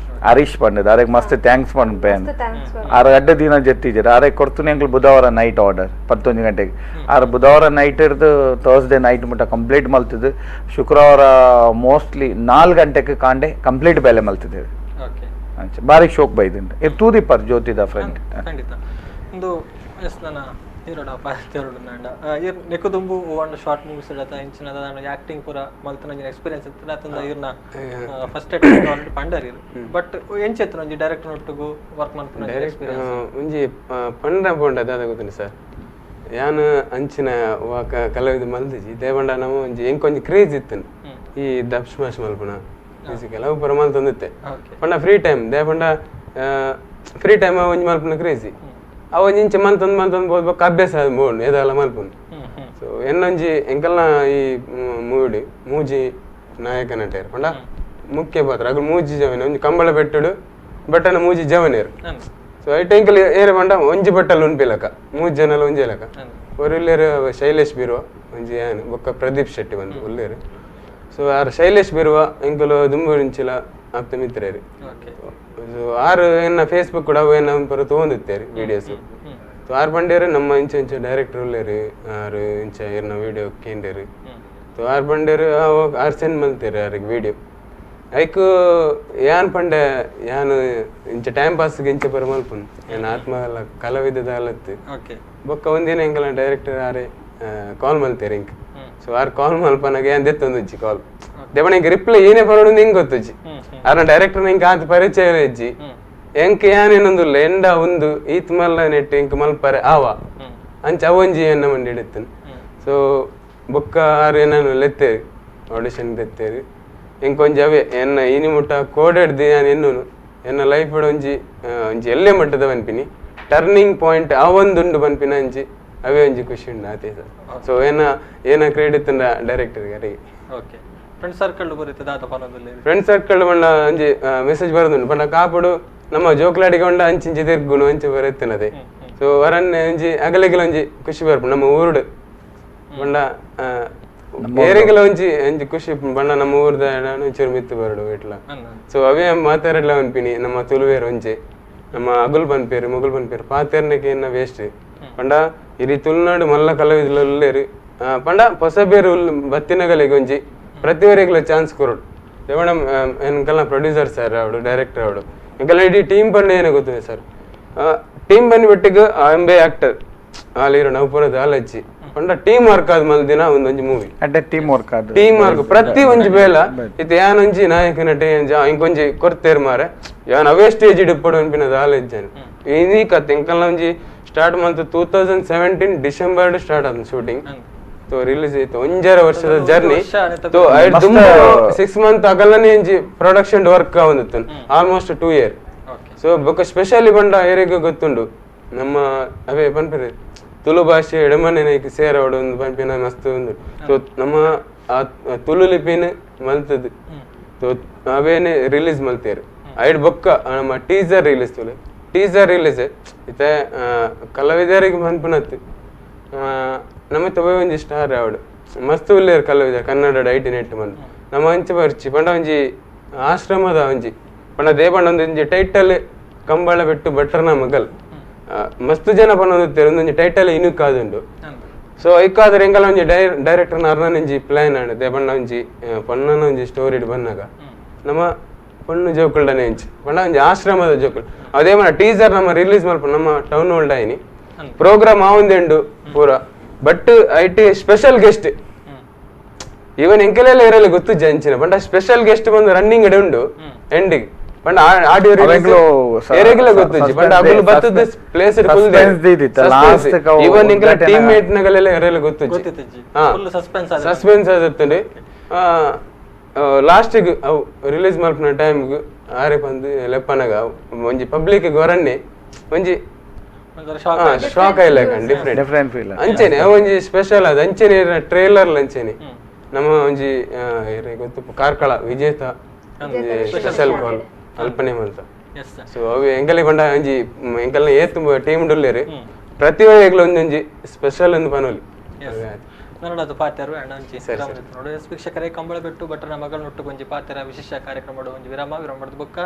Speaker 3: ಹರೀಶ್ ಪಂಡದ ಆರೆಗ್ ಮಸ್ತ್ thanks ಪಂಡ್ಪೆ ಆರು ಅಡ್ಡ ದಿನ ಜೆತ್ತಿದ್ದಾರೆ ಆರೆ ಕೊಡ್ತೀನಿ ಎಂಗ್ಲು ಬುಧವಾರ ನೈಟ್ ಆರ್ಡರ್ 11 ಗಂಟೆಗೆ ಆರು ಬುಧವಾರ ನೈಟ್ ಹಿಡ್ದು ಥರ್ಸ್ಡೇ ನೈಟ್ ಮುಟ್ಟ ಕಂಪ್ಲೀಟ್ ಮಲ್ತಿದ್ದು. ಶುಕ್ರವಾರ ಮೋಸ್ಟ್ಲಿ 4 ಗಂಟೆಗೆ ಕಾಂಡೆ ಕಂಪ್ಲೀಟ್ ಬೇಲೆ ಮಲ್ತಿದ್ದೇವೆ. ಅಂಚೆ ಬಾರಿ ಶೋಕ್ ಬೈದಿಂಡ ಇದು ತೂದಿಪ್ಪರ್ ಜ್ಯೋತಿದ ಫ್ರೆಂಡ್.
Speaker 1: ಖಂಡಿತ ಒಂದು ಎಸ್ ನನ್ನ ಹೀರೋಡ ಪಾತೆರೊಡು ನಾಂಡ ಇರ್ ನೆಕ್ಕುದುಂಬು ಒಂದು ಶಾರ್ಟ್ ಮೂವೀಸ್ ಇಡತ ಇಂಚಿನ ಆಕ್ಟಿಂಗ್ ಪೂರ ಮಲ್ತನ ಎಕ್ಸ್ಪೀರಿಯನ್ಸ್ ಇತ್ತು ಅತಂದ ಇರ್ನ ಫಸ್ಟ್ ಆಲ್ರೆಡಿ ಪಂಡರ್ ಇರು ಬಟ್ ಎಂಚೆತ್ತನ ಒಂಜಿ ಡೈರೆಕ್ಟರ್ ಒಟ್ಟುಗು ವರ್ಕ್ ಮಲ್ಪುನ ಎಕ್ಸ್ಪೀರಿಯನ್ಸ್
Speaker 6: ಒಂಜಿ ಪಂಡ ಪೋಂಡ ದಾದ ಗೊತ್ತುಂಡು ಸರ್. ಯಾನ್ ಅಂಚಿನ ವಾಕ ಕಲಾವಿದ ಮಲ್ದಿಜಿ ದೇವಂಡ ನಮ್ಮ ಒಂಜಿ ಎಂಕೊಂಜಿ ಕ್ರೇಜ್ ಇತ್ತು ಈ ದಬ್ ಸ್ಮಾಶ್ ಮಲ್ಪುನ ಮ್ಯೂಸಿಕ್ ಅವು ಪೂರ ಮಲ್ತೊಂದಿತ್ತೆ ಪಂಡ ಫ್ರೀ ಟೈಮ್ ದೇಪಂಡ ಫ್ರೀ ಟೈಮ್ ಒಂಜಿ ಮಲ್ಪುನ ಕ್ರೇಜಿ ಅವು ಒಂಜಿ ಇಂಚ ಮಲ್ತೊಂದು ಮಲ್ತೊಂದು ಬೋದ್ಬೊಕ್ಕ ಅಭ್ಯಾಸ ಬೋಂಡು ಏದಾಲ ಮಲ್ಪುನು. ಸೊ ಎನ್ನೊಂಜಿ ಎಂಕಲ್ನ ಈ ಮೂವಿಡ್ ಮೂಜಿ ನಾಯಕ ನಟೆರ್ ಪಂಡ ಮುಖ್ಯ ಪಾತ್ರ ಅಗಲು ಮೂಜಿ ಜವನೆ ಒಂಜಿ ಕಂಬಳ ಬೆಟ್ಟುಡು ಬಟ್ಟನ ಮೂಜಿ ಜವನೇರು. ಸೊ ಐಟ್ ಎಂಕಲ್ ಏರೆ ಪಂಡ ಒಂಜಿ ಬಟ್ಟಲ್ ಉನ್ಪಿಲಕ ಮೂಜಿ ಜನಲ ಒಂಜಿ ಲಕ ಒರುಲ್ಲೇರು ಶೈಲೇಶ್ ಬಿರುವ ಒಂಜಿ ಯಾನ್ ಬೊಕ್ಕ ಪ್ರದೀಪ್ ಶೆಟ್ಟಿ ಬಂದು ಉಲ್ಲೇರು. ಸೊ ಆರ್ ಶೈಲೇಶ್ ಬಿರುವ ಎಂಕುಲು ದುಂಬುರಿಂಚಿಲ ಆಪ್ತ ಮಿತ್ರರು. ಸೊ ಆರು ಎನ್ನ ಫೇಸ್ಬುಕ್ ಕೂಡ ಅವು ಎನ್ನ ಪರ ತೊಗೊಂಡಿತ್ತೇರಿ ವಿಡಿಯೋಸ್. ಸೊ ಆರು ಬಂಡೇರು ನಮ್ಮ ಇಂಚ ಇಂಚ ಡೈರೆಕ್ಟರ್ ಉಲ್ಲೇರು ಆರು ಇಂಚ ಇರ್ನ ವಿಡಿಯೋ ಕೇಂಡೇರು. ಸೊ ಆರು ಬಂಡೇರು ಆರು ಸೆಂಡ್ ಮಲ್ತೇರು ಆರಿಗೆ ವಿಡಿಯೋ ಐಕು ಯಾನ್ ಪಂಡೆ ಯಾನ್ ಇಂಚ ಟೈಮ್ ಪಾಸ್ಗೆ ಇಂಚ ಪರ ಮಲ್ಪುನು ಏನ್ ಆತ್ಮ ಕಲಾವಿದದ ಅಲತ್ತು ಬೊಕ್ಕ ಒಂದಿನ ಎಂಕಲ ಡೈರೆಕ್ಟರ್ ಆರೆ ಕಾಲ್ ಮಲ್ತೇರು ಇಂಕ್. ಸೊ ಆರು ಕಾಲ್ ಮಲ್ಪನಾಗ ಏನ್ ದೆತ್ತೊಂದುಜ್ಜಿ ಕಾಲ್ ದೇವಣ ಇಂಕ ರಿಪ್ಲೈ ಏನೇ ಪರೋಡು ಹಿಂಗೆ ಗೊತ್ತುಜ್ಜಿ ಆರ್ನ ಡೈರೆಕ್ಟರ್ ಇಂಕ ಆತ ಪರಿಚಯ ಇಜ್ಜಿ ಎಂಕ್ ಯಾನೇನೊಂದುಲ್ಲ ಎಂಡ ಒಂದು ಈತ್ ಮಲ್ಲ ನೆಟ್ಟು ಇಂಕ್ ಮಲ್ಪರೆ ಆವ ಅಂಚ ಅವೊಂಜಿ ಎನ್ನ ಮಂಡಿ ಇಡುತ್ತೇನೆ. ಸೊ ಬೊಕ್ಕ ಆರು ಏನಾನು ಲೆತ್ತೇರು ಆಡಿಷನ್ ದೆತ್ತೇರು ಇಂಕೊಂಜಿ ಅವೇ ಎನ್ನ ಇನಿ ಮುಟ್ಟ ಕೋಡೆಡ್ದು ಯಾನ್ ಎನ್ನುನು ಎನ್ನ ಲೈಫ್ ಒಂಜಿ ಒಂಜಿ ಎಲ್ಲೇ ಮಟ್ಟದ ಪನ್ಪಿನಿ ಟರ್ನಿಂಗ್ ಪಾಯಿಂಟ್ ಆ ಒಂದುಂಡು ಪನ್ಪಿನ ಅಂಚಿ ಅವೇ ಒಂಜಿ ಖುಷಿ ಉಂಡು ಆತೆ ಸರ್. ಸೊ ಏನ ಏನ ಕ್ರೆಡಿಟ್ ಡೈರೆಕ್ಟರ್ ಅರಿಗೆ.
Speaker 1: Okay, friend circle ಬರುತ್ತೆ ದಾತ ಪನೊಂದುಲ್ಲೆರ್
Speaker 6: ಫ್ರೆಂಡ್ ಸರ್ಕಲ್ ಪಂಡ ಒಂಜಿ ಮೆಸೇಜ್ ಬರೋದುಂಡು ಪಂಡ ಕಾಪುಡು ನಮ್ಮ ಜೋಕ್ಲಾಡಿಗೊಂಡ ಅಂಚಿಂಚಿ ತಿರ್ಗುನು ಅಂಚೆ ಬರುತ್ತಿನದೆ. ಸೊ ವರನ್ನೆ ಒಂಜಿ ಅಗಲೆಗಲ ಒಂಜಿ ಖುಷಿ ಬರ್ಪುಂಡು ನಮ್ಮ ಊರುಡು ಪಂಡ ಏರೆಗಲ ಒಂಜಿ ಒಂಜಿ ಖುಷಿ ಪಂಡ ನಮ್ಮ ಊರ್ದ ಒಂಚೂರು ಮಿತ್ತು ಬರಡು ಇಟ್ಲ. ಸೊ ಅವೇ ಮಾತಾಡಲ ಅನ್ಪಿನಿ ನಮ್ಮ ತುಳುವೇರು ಒಂಜಿ ನಮ್ಮ ಅಗುಲ್ ಪನ್ಪೇರು ಮೊಗುಲ್ ಪನ್ಪೇರು ಪಾತೆರ್ನಕ್ಕೆ ಏನ ವೇಸ್ಟ್ ಪಂಡ ಇಡೀ ತುಳುನಾಡು ಮಲ್ಲ ಕಲಾವಿದಲು ಉಲ್ಲೇರು ಪಂಡ ಹೊಸ ಬೇರು ಬತ್ತಿನಗಲಿಗೆ ಒಂಜಿ ಪ್ರತಿಯೊರಿಗಳ ಚಾನ್ಸ್ ಕೊರಡು ದೇವಣ ಎಂಕಲ್ನ ಪ್ರೊಡ್ಯೂಸರ್ ಸರ್ ಅವಡು ಡೈರೆಕ್ಟರ್ ಅವಡು ಎಂಕಲ್ನ ಇಡೀ ಟೀಮ್ ಪಂಡ ಏನೇ ಗೊತ್ತಿದೆ ಸರ್. ಟೀಮ್ ಬನ್ನಿ ಬಿಟ್ಟಿಗೆ ಎಂಬೆ ಆಕ್ಟರ್ ಆಲ್ ಇರೋ ನಾವು ಪೂರ ಆಲಜ್ಜಿ ಪಂಡ ಟೀಮ್ ವರ್ಕ್ ಆದ್ ಮಲ್ದಿನ ಒಂದೊಂಜಿ ಮೂವಿ
Speaker 3: ಅಡ್ಡೆ ಟೀಮ್ ವರ್ಕ್ ಆದ್
Speaker 6: ಟೀಮ್ ವರ್ಕ್ ಪ್ರತಿ ಒಂಜಿ ಬೇಲ ಇತ್ತೆ ಯಾನೊಂಜಿ ನಾಯಕ ನಟೆ ಇಂಕೊಂಜಿ ಕೊರ್ತೇರ್ ಮಾರೆ ಯಾನ್ ಅವೇ ಸ್ಟೇಜ್ ಇಡುಪ್ಪಡು ಅನ್ಪಿನ ದಾಲ ಇಜ್ಜಾನು ಈ ಕತೆ ಎಂಕಲ್ನ ಒಂಜಿ ಸ್ಟಾರ್ಟ್ ಮಂತ್ 2017 ಡಿಸೆಂಬರ್ ಸ್ಟಾರ್ಟ್ ಆದ shooting so release ಆಯ್ತು ಒಂಜರ ವರ್ಷದ ಜರ್ನಿ ಸೊ ತುಂಬ 6 ಮಂತ್ ಅಗಲನೇ ಒಂಜಿ ಪ್ರೊಡಕ್ಷನ್ ವರ್ಕ್ ಆವೊಂದಿತ್ತು almost 2 year so ಬೊಕ್ಕ ಸ್ಪೆಷಲಿ ಬಂಡ ಏರಿಗ ಗೊತ್ತುಂಡು ನಮ್ಮ ಅವೇ ಪನ್ಪಿನ ತುಳು ಭಾಷೆ ಎಡಮನೆ ಸೇರವಡು ಒಂದು ಪನ್ಪಿನ ಮಸ್ತ್ ಉಂಡು ಸೊ ನಮ್ಮ ಆ ತುಳು ಲಿಪಿನ ಮಲ್ತದ್ದು ಸೊ ಅವೇನೆ ರಿಲೀಸ್ ಮಲ್ತೇರು ಐಡ್ ಬೊಕ್ಕ ನಮ್ಮ teaser release Tulu teaser release ಇತ್ತೆ ಕಲಾವಿದರಿಗೆ ಪನ್ಪುನತ್ತು ನಮ್ಮ ತೊಬೆ ಒಂಜಿ ಸ್ಟಾರ್ ಅವಡು ಮಸ್ತ್ ಉಲ್ಲೇರು ಕಲಾವಿದ ಕನ್ನಡ IT net ಬಂದು ನಮ್ಮ ಅಂಚೆ ಬರ್ಚಿ ಪಂಡ ಒಂಜಿ ಆಶ್ರಮದ ಒಂಜಿ ಪಂಡ ದೇಪಂಡ ಒಂಜಿ ಟೈಟಲ್ ಕಂಬಳ ಬಿಟ್ಟು ಭಟ್ರನ ಮಗಲ್ ಮಸ್ತ್ ಜನ ಪನ್ನೊಂದು ಒಂದೊಂಜಿ ಟೈಟಲ್ ಇನುಕಾದುಂಡು ಸೊ ಐಕಾದ್ರೆ ಎಂಕಲ ಒಂಜಿ ಡೈರೆಕ್ಟರ್ನ ಅರ್ನ ಒಂಜಿ ಪ್ಲಾನ್ ಆಂಡ್ ದೇಪಂಡ ಒಂಜಿ ಪೊಣ್ಣನ ಒಂಜಿ ಸ್ಟೋರಿ ಬನ್ನಾಗ ನಮ್ಮ ಪೊಣ್ಣು ಜೋಕುಲ್ಡನೆ ಒಂಜಿ ಪಂಡ ಒಂಜಿ ಆಶ್ರಮದ ಜೋಕುಲ್ ಅದೇ ಮನ ಟೀಸರ್ ನಮ್ಮ ರಿಲೀಸ್ ಮಲ್ಪ ನಮ್ಮ ಟೌನ್ ಹೋಲ್ಡ್ ಆಯ್ನಿ ಪ್ರೋಗ್ರಾಮ್ ಆವಂದೆಂಡು ಪೂರ but IT special guest even ಎಂಕೆಲೆಲ್ಲ ಇರಲ್ಲ ಗೊತ್ತು ಜಂಚಿನ ಪಂಡ ಸ್ಪೆಷಲ್ ಗೆಸ್ಟ್ ಬಂದು ರನ್ನಿಂಗ್ ಇಡೆ ಉಂಡು ಎಂಡಿಗೆ ಪಂಡ ಆಡಿಯೋ ರಿಲೀಸ್ ಗೊತ್ತು ಪಂಡ ಅಗುಲು ಬತ್ತದ place full even ಎಂಕೆಲ team mate ನಗಲೆಲ್ಲ ಇರಲ್ಲ ಗೊತ್ತು
Speaker 1: full suspense
Speaker 6: suspense ಆದತ್ತಂಡೆ last ಅವು ರಿಲೀಸ್ ಮಲ್ಪನ ಟೈಮ್ ಆರೆ ಬಂದು ಲೆಪ್ಪನಗ ಒಂಜಿ ಪಬ್ಲಿಕ್ ಗೊರನ್ನೆ ಒಂಜಿ ಶಾಕ್ ಆಯ್ಲ different
Speaker 3: different feel
Speaker 6: ಅಂಚೆನೆ ಒಂಜಿ ಸ್ಪೆಷಲ್ ಅದು ಅಂಚೆನೆ ಟ್ರೇಲರ್ ಅಂಚೆನೆ ನಮ್ಮ ಒಂಜಿ ಗೊತ್ತು ಕಾರ್ಕಳ ವಿಜೇತ ಸ್ಪೆಷಲ್ ಕಾಲ್ ಅಲ್ಪನೆ ಮಲ್ತ ಸೊ ಅವು ಎಂಕಲಿ ಪಂಡ ಒಂಜಿ ಎಂಕಲ್ನ ಏತ್ ಟೀಮ್ ಡುಲ್ಲೇರು ಪ್ರತಿ ಎಂಕಲ್ ಒಂಜೊಂಜಿ ಸ್ಪೆಷಲ್ ಒಂದು ಪನೋಲಿ
Speaker 1: ನನ್ನದು ಪಾತೆರು ಒಂಜಿ ನೋಡು ಎಸ್ ವೀಕ್ಷಕರೇ ಕಂಬಳ ಬೆಟ್ಟು ಭಟ್ರನ ಮಗಳನ್ನೊಟ್ಟು ಒಂಜಿ ಪಾತೆರ ವಿಶೇಷ ಕಾರ್ಯಕ್ರಮ ಒಂಜಿ ವಿರಾಮ ವಿರಾಮ ಮಾಡಿದ ಬೊಕ್ಕ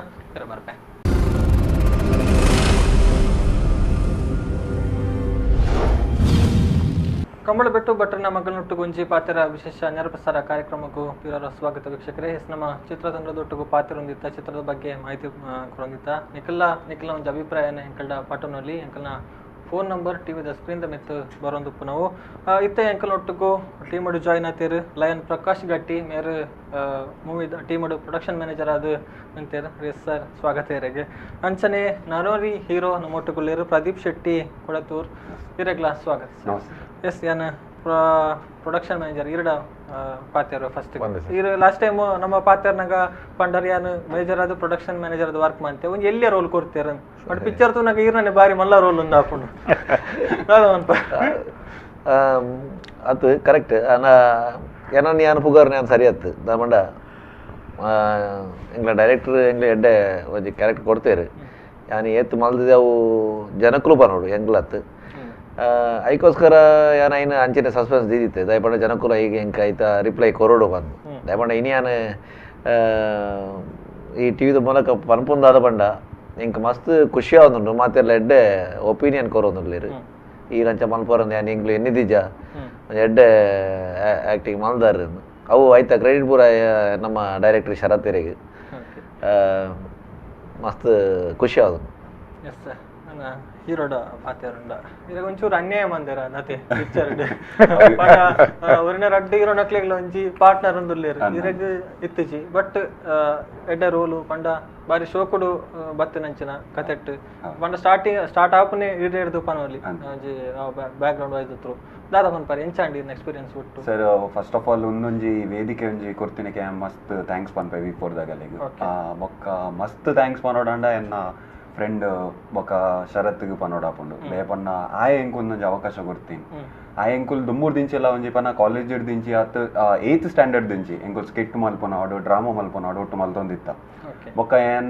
Speaker 1: ಬರ್ಪೆ. ಕಂಬಳಬೆಟ್ಟು ಭಟ್ರನ ಮಗಳನ್ನೊಟ್ಟುಗೊಂಜಿ ಪಾತೆರ ವಿಶೇಷ ನೇರಪ್ರಸಾರ ಕಾರ್ಯಕ್ರಮಕ್ಕೂ ಪಿರರ ಸ್ವಾಗತ ವೀಕ್ಷಕರೇ. ಎಸ್ ನಮ್ಮ ಚಿತ್ರತಂಡದೊಟ್ಟಿಗೂ ಪಾತೆರೊಂದಿತ್ತ ಚಿತ್ರದ ಬಗ್ಗೆ ಮಾಹಿತಿ ಕೊರೊಂದಿತ್ತ ನಿಖಲ ನಿಖಲ ಒಂಜಿ ಅಭಿಪ್ರಾಯನ ಎಂಕಲ್ಡ ಪಾಟೋನಲ್ಲಿ ಎಂಕಲ್ನ ಫೋನ್ ನಂಬರ್ ಟಿವಿದ ಸ್ಕ್ರೀನ್ the ಮಿತ್ತು ಬರೋಂದುಪ್ಪು ನಾವು ಇತ್ತೆ ಎಂಕಲ್ನೊಟ್ಟಿಗೂ ಟೀಮಡು ಜಾಯಿನ್ ಆತೀರು ಲಯನ್ ಪ್ರಕಾಶ್ ಗಟ್ಟಿ ಮೇರು ಮೂವಿ ಟೀಮಡು ಪ್ರೊಡಕ್ಷನ್ ಮ್ಯಾನೇಜರ್ ಆದ ಅಂತೀರು. ಎಸ್ ಸರ್ ಸ್ವಾಗತ ಇರೆಗೆ. ಅಂಚನೆ ನಾನೋರಿ ಹೀರೋ ನಮ್ಮೊಟ್ಟುಗುಲ್ಲೇರು ಪ್ರದೀಪ್ ಶೆಟ್ಟಿ ಕೊಳತೂರ್ ಇರೆಗ್ಲ ಸ್ವಾಗತ. ಎಸ್ ಯಾನ್ ಪ್ರೊಡಕ್ಷನ್ ಮ್ಯಾನೇಜರ್ ಇರಡ ಪಾತೆರು ಫಸ್ಟ್ ಇರು ಲಾಸ್ಟ್ ಟೈಮ್ ನಮ್ಮ ಪಾತೆರ್ನಾಗ ಪಂಡರ್ ಯಾನ್ ಮೇಜರ್ ಆದ ಪ್ರೊಡಕ್ಷನ್ ಮ್ಯಾನೇಜರ್ ಆದ ವರ್ಕ್ ಮಾಡ್ತೆ ಒಂದು ಎಲ್ಲಿಯ ರೋಲ್ ಕೊಡ್ತೇರ ಬಟ್ ಪಿಕ್ಚರ್ ತೂನಾಗ ಈರ್ನೇ ಬಾರಿ ಮಲ್ಲ ರೋಲ್ ಒಂದು ಹಾಕೊಂಡು
Speaker 8: ಅದು ಕರೆಕ್ಟ್ ಏನೋ ಯಾನ್ ಪುಗಾರ್ ನಾನು ಸರಿ ಆತು ದಾಮಂಡ ಎಂಗ್ಲ ಡೈರೆಕ್ಟರ್ ಎಂಗ್ಲ ಎಡ್ಡೆ ಒಂಜಿ ಕ್ಯಾರೆಕ್ಟರ್ ಕೊಡ್ತೇರು ಯಾನ್ ಏತ್ ಮಲ್ದಿದೆ ಅವು ಜನಕ್ಕೂ ಪನೋಡು ಎಂಗ್ಲತ್ತು ಐಕೋಸ್ಕರ ಯಾನ್ ಐನ ಅಂಚಿನ ಸಸ್ಪೆನ್ಸ್ ದೀದಿತ್ತೆ ದಯಪಂಡ ಜನಕ್ಕೂ ಈಗ ಎಂಕ ಐತ ರಿಪ್ಲೈ ಕೊರೋಡು ಬಂದು ದಯಪಂಡ ಇನಿ ಯಾನ್ ಈ ಟಿವಿದ ಮೂಲಕ ಪನ್ಪುಂದಾದ ಪಂಡ ಎಂಕ್ ಮಸ್ತ್ ಖುಷಿ ಆವೊಂದುಂಡು ಮಾತೆಲ್ಲ ಎಡ್ಡೆ ಒಪಿನಿಯನ್ ಕೊರೊಂದುಲ್ಲೆರ್ ಈ ರಂಚ ಮಲ್ಪೊರಂದು ಯಾನ್ ಎಂಕ್ಲು ಎನ್ನಿದಿಜ ಎಡ್ಡೆ ಆ್ಯಕ್ಟಿಂಗ್ ಮಲ್ದಾರ್ ಅವು ಐತ ಕ್ರೆಡಿಟ್ ಪೂರ ನಮ್ಮ ಡೈರೆಕ್ಟರ್ ಶರತ್ ಎರೆಗ್ ಮಸ್ತ್ ಖುಷಿ ಆವೊಂದುಂಡು.
Speaker 1: ಎಸ್ ಸರ್ ನನ್ನ ಹೀರೋಡ ಪಾತೆರುಂಡ ಇರೆಗ್ ಒಂಚೂರು ಅನ್ಯಾಯ ಮಂದೆರ ನತೆ ಪಿಕ್ಚರ್ ಒರಿನ ರಡ್ಡ್ ಹೀರೋ ನಕ್ಲೆಗ್ಲ ಒಂಜಿ ಪಾರ್ಟ್ನರ್ ಉಂದುಲ್ಲೆರ್ ಇರೆಗ್ ಇತ್ತಿಜಿ ಬಟ್ ಎಡ್ಡೆ ರೋಲು ಪಂಡ ಬಾರಿ ಶೋಕುಡು ಬತ್ತಿನಂಚಿನ ಕತೆಟ್ ಪಂಡ ಸ್ಟಾರ್ಟಿಂಗ್ ಸ್ಟಾರ್ಟ್ ಆಪುನೆ ಇರೆರ್ದು ಪನೋಲಿ ಒಂಜಿ back ground wise through ದಾದ ಪನ್ಪರ್ ಎಂಚಾಂಡ್ ಇರ್ನ ಎಕ್ಸ್ಪೀರಿಯನ್ಸ್ ಒಟ್ಟು.
Speaker 9: Sir first of all ಒಂದೊಂಜಿ ವೇದಿಕೆ ಒಂಜಿ ಕೊರ್ತಿನಕ್ಕೆ ಮಸ್ತ್ thanks ಪನ್ಪೆ ವಿ ಫೋರ್ದಾಗಲೆಗ್ ಬೊಕ್ಕ ಮಸ್ತ್ thanks ಪನೋಡಂಡ ಎನ್ನ ಫ್ರೆಂಡ್ ಬೊಕ್ಕ ಶರತ್ಗೆ ಪನೋಡಾಪುಂಡು ಲೇಪನ್ನ ಆಯೆ ಎಂಕ್ ಒಂದೊಂಜಿ ಅವಕಾಶ ಕೊರ್ತೀನಿ ಆ ಎಂಕುಲ್ ದುಮ್ಮೂರು ದಿಂಚಿ ಎಲ್ಲ ಒಂಜಿ ಪನ ಕಾಲೇಜ್ ದಿಂಚಿ ಅತ್ 8th standard ದಿಂಚಿ ಎಂಕುಲ್ skit ಮಲ್ಪನಾಡು drama ಮಲ್ಪನಾಡು ಒಟ್ಟು ಮಲ್ತೊಂದಿತ್ತ ಬೊಕ್ಕ ಏನ್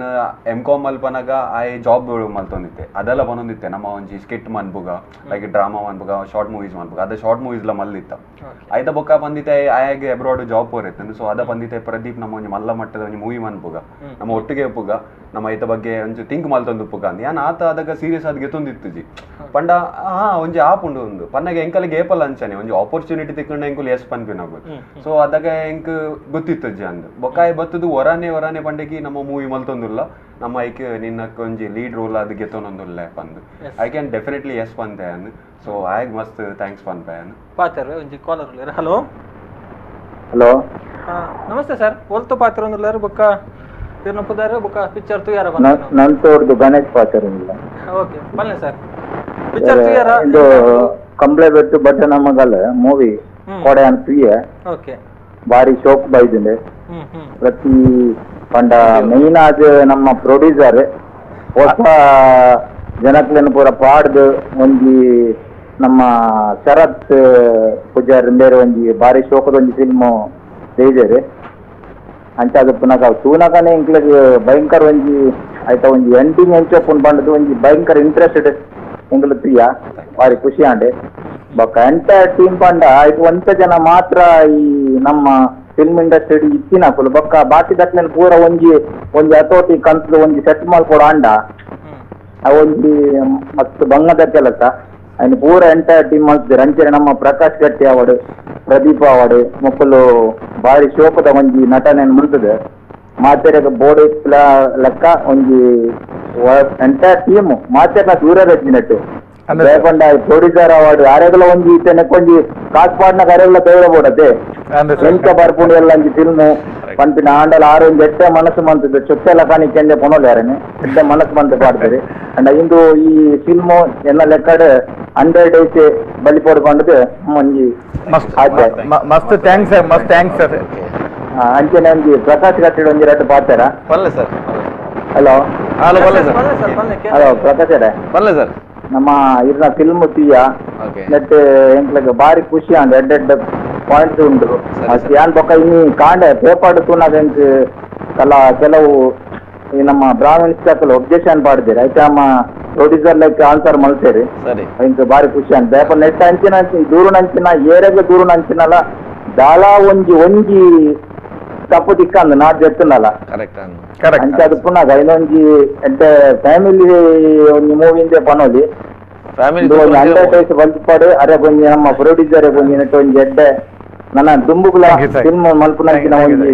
Speaker 9: ಎಂ ಕಾಮ್ ಮಲ್ಪನಾಗ ಆಯೆ ಜಾಬ್ ಮಲ್ತೊಂದಿತ್ತೆ ಅದೆಲ್ಲ ಪನೊಂದಿತ್ತೆ ನಮ್ಮ ಒಂಜಿ ಸ್ಕಿಟ್ ಮನ್ಪುಗ ಲೈಕ್ ಡ್ರಾಮಾ ಮನ್ಪುಗ ಶಾರ್ಟ್ ಮೂವೀಸ್ ಮನ್ಪುಗ ಅದ ಶಾರ್ಟ್ ಮೂವೀಸ್ಲ ಮಲ್ದಿತ್ತ ಆಯ್ತ ಬೊಕ್ಕ ಬಂದಿತ್ತೆ ಆಯಾಗೆ ಅಬ್ರಾಡ್ ಜಾಬ್ ಪೋರಿತ್ತು ಸೊ ಅದ ಬಂದಿತ್ತೆ ಪ್ರದೀಪ್ ನಮ್ಮ ಒಂಜಿ ಮಲ್ಲ ಮಟ್ಟದ ಒಂಜಿ ಮೂವಿ ಮನ್ಪುಗ ನಮ್ಮ ಒಟ್ಟಿಗೆ ಉಪ್ಪುಗ ನಮ್ಮ ಐತ ಬಗ್ಗೆ ಒಂಜಿ ಥಿಂಕ್ ಮಲ್ತೊಂದು ಉಪ್ಪುಗ ಅಂದ್ ಯಾನ್ ಆತ ಅದಗ ಸೀರಿಯಸ್ ಆದ್ ಗೆತ್ತೊಂದಿತ್ತುಜಿ ಪಂಡ ಹಾ ಒಂಜಿ ಆಪುಂಡು ಒಂದು ಪನ್ನಗ ಎಂಕಲಿಗೆ ಏಪಲ್ ಅಂಚನೆ ಒಂಜಿ ಆಪರ್ಚುನಿಟಿ ತಿಕ್ಕೊಂಡ ಎಂಕುಲು ಎಸ್ ಪನ್ಪಿನಗು ಸೊ ಅದಾಗ ಎಂಕ್ ಗೊತ್ತಿತ್ತುಜಿ ಅಂದ್ ಬೊಕ್ಕಾಯ ಬತ್ತದು ಒರಾನೆ ಒರಾನೆ ಪಂಡಗಿ ನಮ್ಮ ನಮ್ಮ ಮೂವಿ ಮಲ್ತೊಂದುಲ್ಲ ನಮ್ಮ ಐಕ್ ನಿನ್ನ ಒಂಜಿ ಲೀಡ್ ರೋಲ್ ಅದು ಗೆತ್ತೊಂದುಲ್ಲ ಪಂದು I can definitely S ಪಂತೆ ಅನ್ ಸೊ ಆಯಗ್ ಮಸ್ತ್ thanks ಪನ್ಪೆ ಅನ್
Speaker 1: ಪಾತೆರ್ ಒಂಜಿ ಕಾಲರ್ ಉಲ್ಲೆರ್. ಹಲೋ
Speaker 5: ಹಲೋ
Speaker 1: ನಮಸ್ತೆ ಸರ್, ಒಲ್ತು ಪಾತ್ರ ಉಲ್ಲೆರ್ ಬೊಕ್ಕ ಇರ್ನ ಪುದರ್ ಬೊಕ್ಕ ಪಿಕ್ಚರ್ ತುಯಾರ ಬಂದ?
Speaker 5: ನಂತೋರ್ದು ಗಣೇಶ್ ಪಾತ್ರ ಉಲ್ಲ.
Speaker 1: ಓಕೆ ಬನ್ನಿ ಸರ್, ಪಿಕ್ಚರ್ ತುಯಾರ
Speaker 5: ಇದು ಕಂಬ್ಳೆ ಬೆಟ್ಟು ಬಟ್ಟನ ಮಗಲ ಮೂವಿ ಕೋಡೆ ಅನ್ ತುಯ.
Speaker 1: ಓಕೆ
Speaker 5: ಬಾರಿ ಶೋಕ್ ಬೈದುಂಡೆ ಪ್ರತಿ ಪಂಡ ಮೈನ್ ಆದ್ ನಮ್ಮ ಪ್ರೊಡ್ಯೂಸರ್ ಹೊಸ ಜನಕ್ಲೆನ್ ಪೂರ ಪಾಡ್ದು ಒಂಜಿ ನಮ್ಮ ಶರತ್ ಪೂಜಾರಿ ಬೇರೆ ಒಂಜಿ ಬಾರಿ ಶೋಕದ ಒಂಜಿ ಫಿಲ್ಮ್ ದೇಜರು ಅಂಚಾದ ಪುನಗ ತೂನಗನೆ ಎಂಕ್ಲೆಗ್ ಭಯಂಕರ ಒಂಜಿ ಆಯ್ತಾ ಒಂಜಿ ಎಂಡಿಂಗ್ ಎಂಚೊಪ್ಪುನ್ ಪಂಡದು ಒಂಜಿ ಭಯಂಕರ ಇಂಟ್ರೆಸ್ಟೆಡ್ ಎಂಕ್ಲು ತುಯ್ಯ ಬಾರಿ ಖುಷಿ ಆಂಡೆ. ಬೊಕ್ಕ ಎಂಟೈರ್ ಟೀಮ್ ಪಂಡ ಆಯ್ತು ಒಂತ ಜನ ಮಾತ್ರ ಈ ನಮ್ಮ ಫಿಲ್ಮ್ ಇಂಡಸ್ಟ್ರಿ ಇತ್ತಿನಕುಲು ಬೊಕ್ಕ ಬಾಕಿ ದಕ್ಲೆನ್ ಪೂರ ಒಂಜಿ ಒಂಜಿ ಹತೋಟಿ ಕಂತ್ಲು ಒಂಜಿ ಸೆಟ್ ಮಲ್ಕೊಡು ಆಂಡ ಆ ಒಂಜಿ ಮಸ್ತ್ ಬಂಗದ ಕೆಲಸ. ಅಯ್ನ್ ಪೂರ ಎಂಟೈರ್ ಟೀಮ್ ಮಲ್ತಿದ್ರು. ಅಂಚನೆ ನಮ್ಮ ಪ್ರಕಾಶ್ ಗಟ್ಟಿ ಅವಡು ಪ್ರದೀಪ್ ಅವಡು ಮೊಕ್ಕಲು ಬಾರಿ ಶೋಕದ ಒಂಜಿ ನಟನೆ ಮಲ್ತದೆ ಮಾತೆರೆಗ್ ಬೋರ್ಡ್ ಲೆಕ್ಕ ಒಂಜಿ ಎಂಟೈರ್ ಟೀಮ್ ಮಾತೆರ್ನ ದೂರ ರಚಿನಟ್ಟು ಪಂಡ ಪ್ರೊಡ್ಯೂಸರ್ ಅವಾರ್ಡ್ ಆರೆಗ್ಲ ಒಂಜಿ ಇತ್ತನೆಕ್ ಒಂಜಿ ಕಾಸ್ ಪಾಡ್ನ ಅರೆಗ್ಲ ದೈವ ಬೋಡತೆ ಎಂಕ ಬರ್ಪುಂಡು ಎಲ್ಲ ಒಂಜಿ ಫಿಲ್ಮ್ ಪನ್ಪಿನ ಆಂಡಲ ಆರು ಒಂಜಿ ಎಡ್ಡೆ ಮನಸ್ಸು ಮಂತದ್ದು ಚೊಚ್ಚೆಲ್ಲ ಕಾಣಿಕೆಂದೆ ಪೊನೋಲ್ ಯಾರನೆ ಎಡ್ಡೆ ಮನಸ್ಸು ಮಂತ ಪಾಡ್ತಾರೆ. ಅಂಡ್ ಇಂದು ಈ ಫಿಲ್ಮ್ ಎಲ್ಲ ಲೆಕ್ಕಡ್ 100 ಡೇಸ್ ಬಲಿ ಪೋಡ್ಕೊಂಡದ್ದು ಒಂಜಿ
Speaker 3: ಮಸ್ತ್ thanks sir, ಮಸ್ತ್ thanks sir.
Speaker 5: ಅಂಚನೆ ಒಂಜಿ ಪ್ರಕಾಶ್ ಗಟ್ಟಿ ಒಂಜಿ ರಡ್ಡ್ ಪಾತೆರ
Speaker 8: ಬಲ್ಲೆ sir.
Speaker 5: Hello
Speaker 8: hello ಬಲ್ಲೆ ಸರ್.
Speaker 5: ಹಲೋ ಪ್ರಕಾಶ್
Speaker 8: ಬಲ್ಲೆ ಸರ್,
Speaker 5: ನಮ್ಮ ಇರ್ನ ಫಿಲ್ಮ್ ತುಯ್ಯ ನೆಟ್ ಎಂಕ್ಲೆಗ್ ಬಾರಿ ಖುಷಿ ಆಂಡ್ ಎಡ್ಡೆ ಎಡ್ಡೆ ಪಾಯಿಂಟ್ಸ್ ಉಂಡು. ಯಾನ್ ಬೊಕ್ಕ ಇನಿ ಕಾಂಡೆ ಪೇಪರ್ ತೂನಾಗ ಎಂಕ್ ಕಲ ಕೆಲವು ಈ ನಮ್ಮ ಬ್ರಾಹ್ಮಣ್ಸ್ ಅಕುಲು ಒಬ್ಜೆಕ್ಷನ್ ಪಾಡ್ದೆರ್ ಐತ ನಮ್ಮ producer like answer ಮಲ್ತೆರ್ ಎಂಕ್ ಬಾರಿ ಖುಷಿ and. Paper net ಅಂಚಿನ ದೂರುನಂಚಿನ ಏರೆಗ್ ದೂರುನಂಚಿನಲ ದಾಲ ಒಂಜಿ ಒಂಜಿ ತಪ್ಪು ತಿಕ್ಕಂದು not ಜೆತ್ತುನಲ ಅಂಚಾದ ಪುನಗ ಇನ್ನೊಂಜಿ ಎಡ್ಡೆ ಫ್ಯಾಮಿಲಿ ಒಂಜಿ ಮೂವಿಂದೆ ಪನೊಲಿ
Speaker 8: ಫ್ಯಾಮಿಲಿ
Speaker 5: 100 ಡೇಸ್ ಬಲ್ಪಾಡು ಅರೆ ಒಂಜಿ ನಮ್ಮ ಪ್ರೊಡ್ಯೂಸರ್ ಒಂಜಿ ನೆಟ್ ಒಂಜಿ ಎಡ್ಡೆ ನನ್ನ ದುಂಬುಗುಲ ಫಿಲ್ಮ್ ಮಲ್ಪುನಂಚಿನ ಒಂಜಿ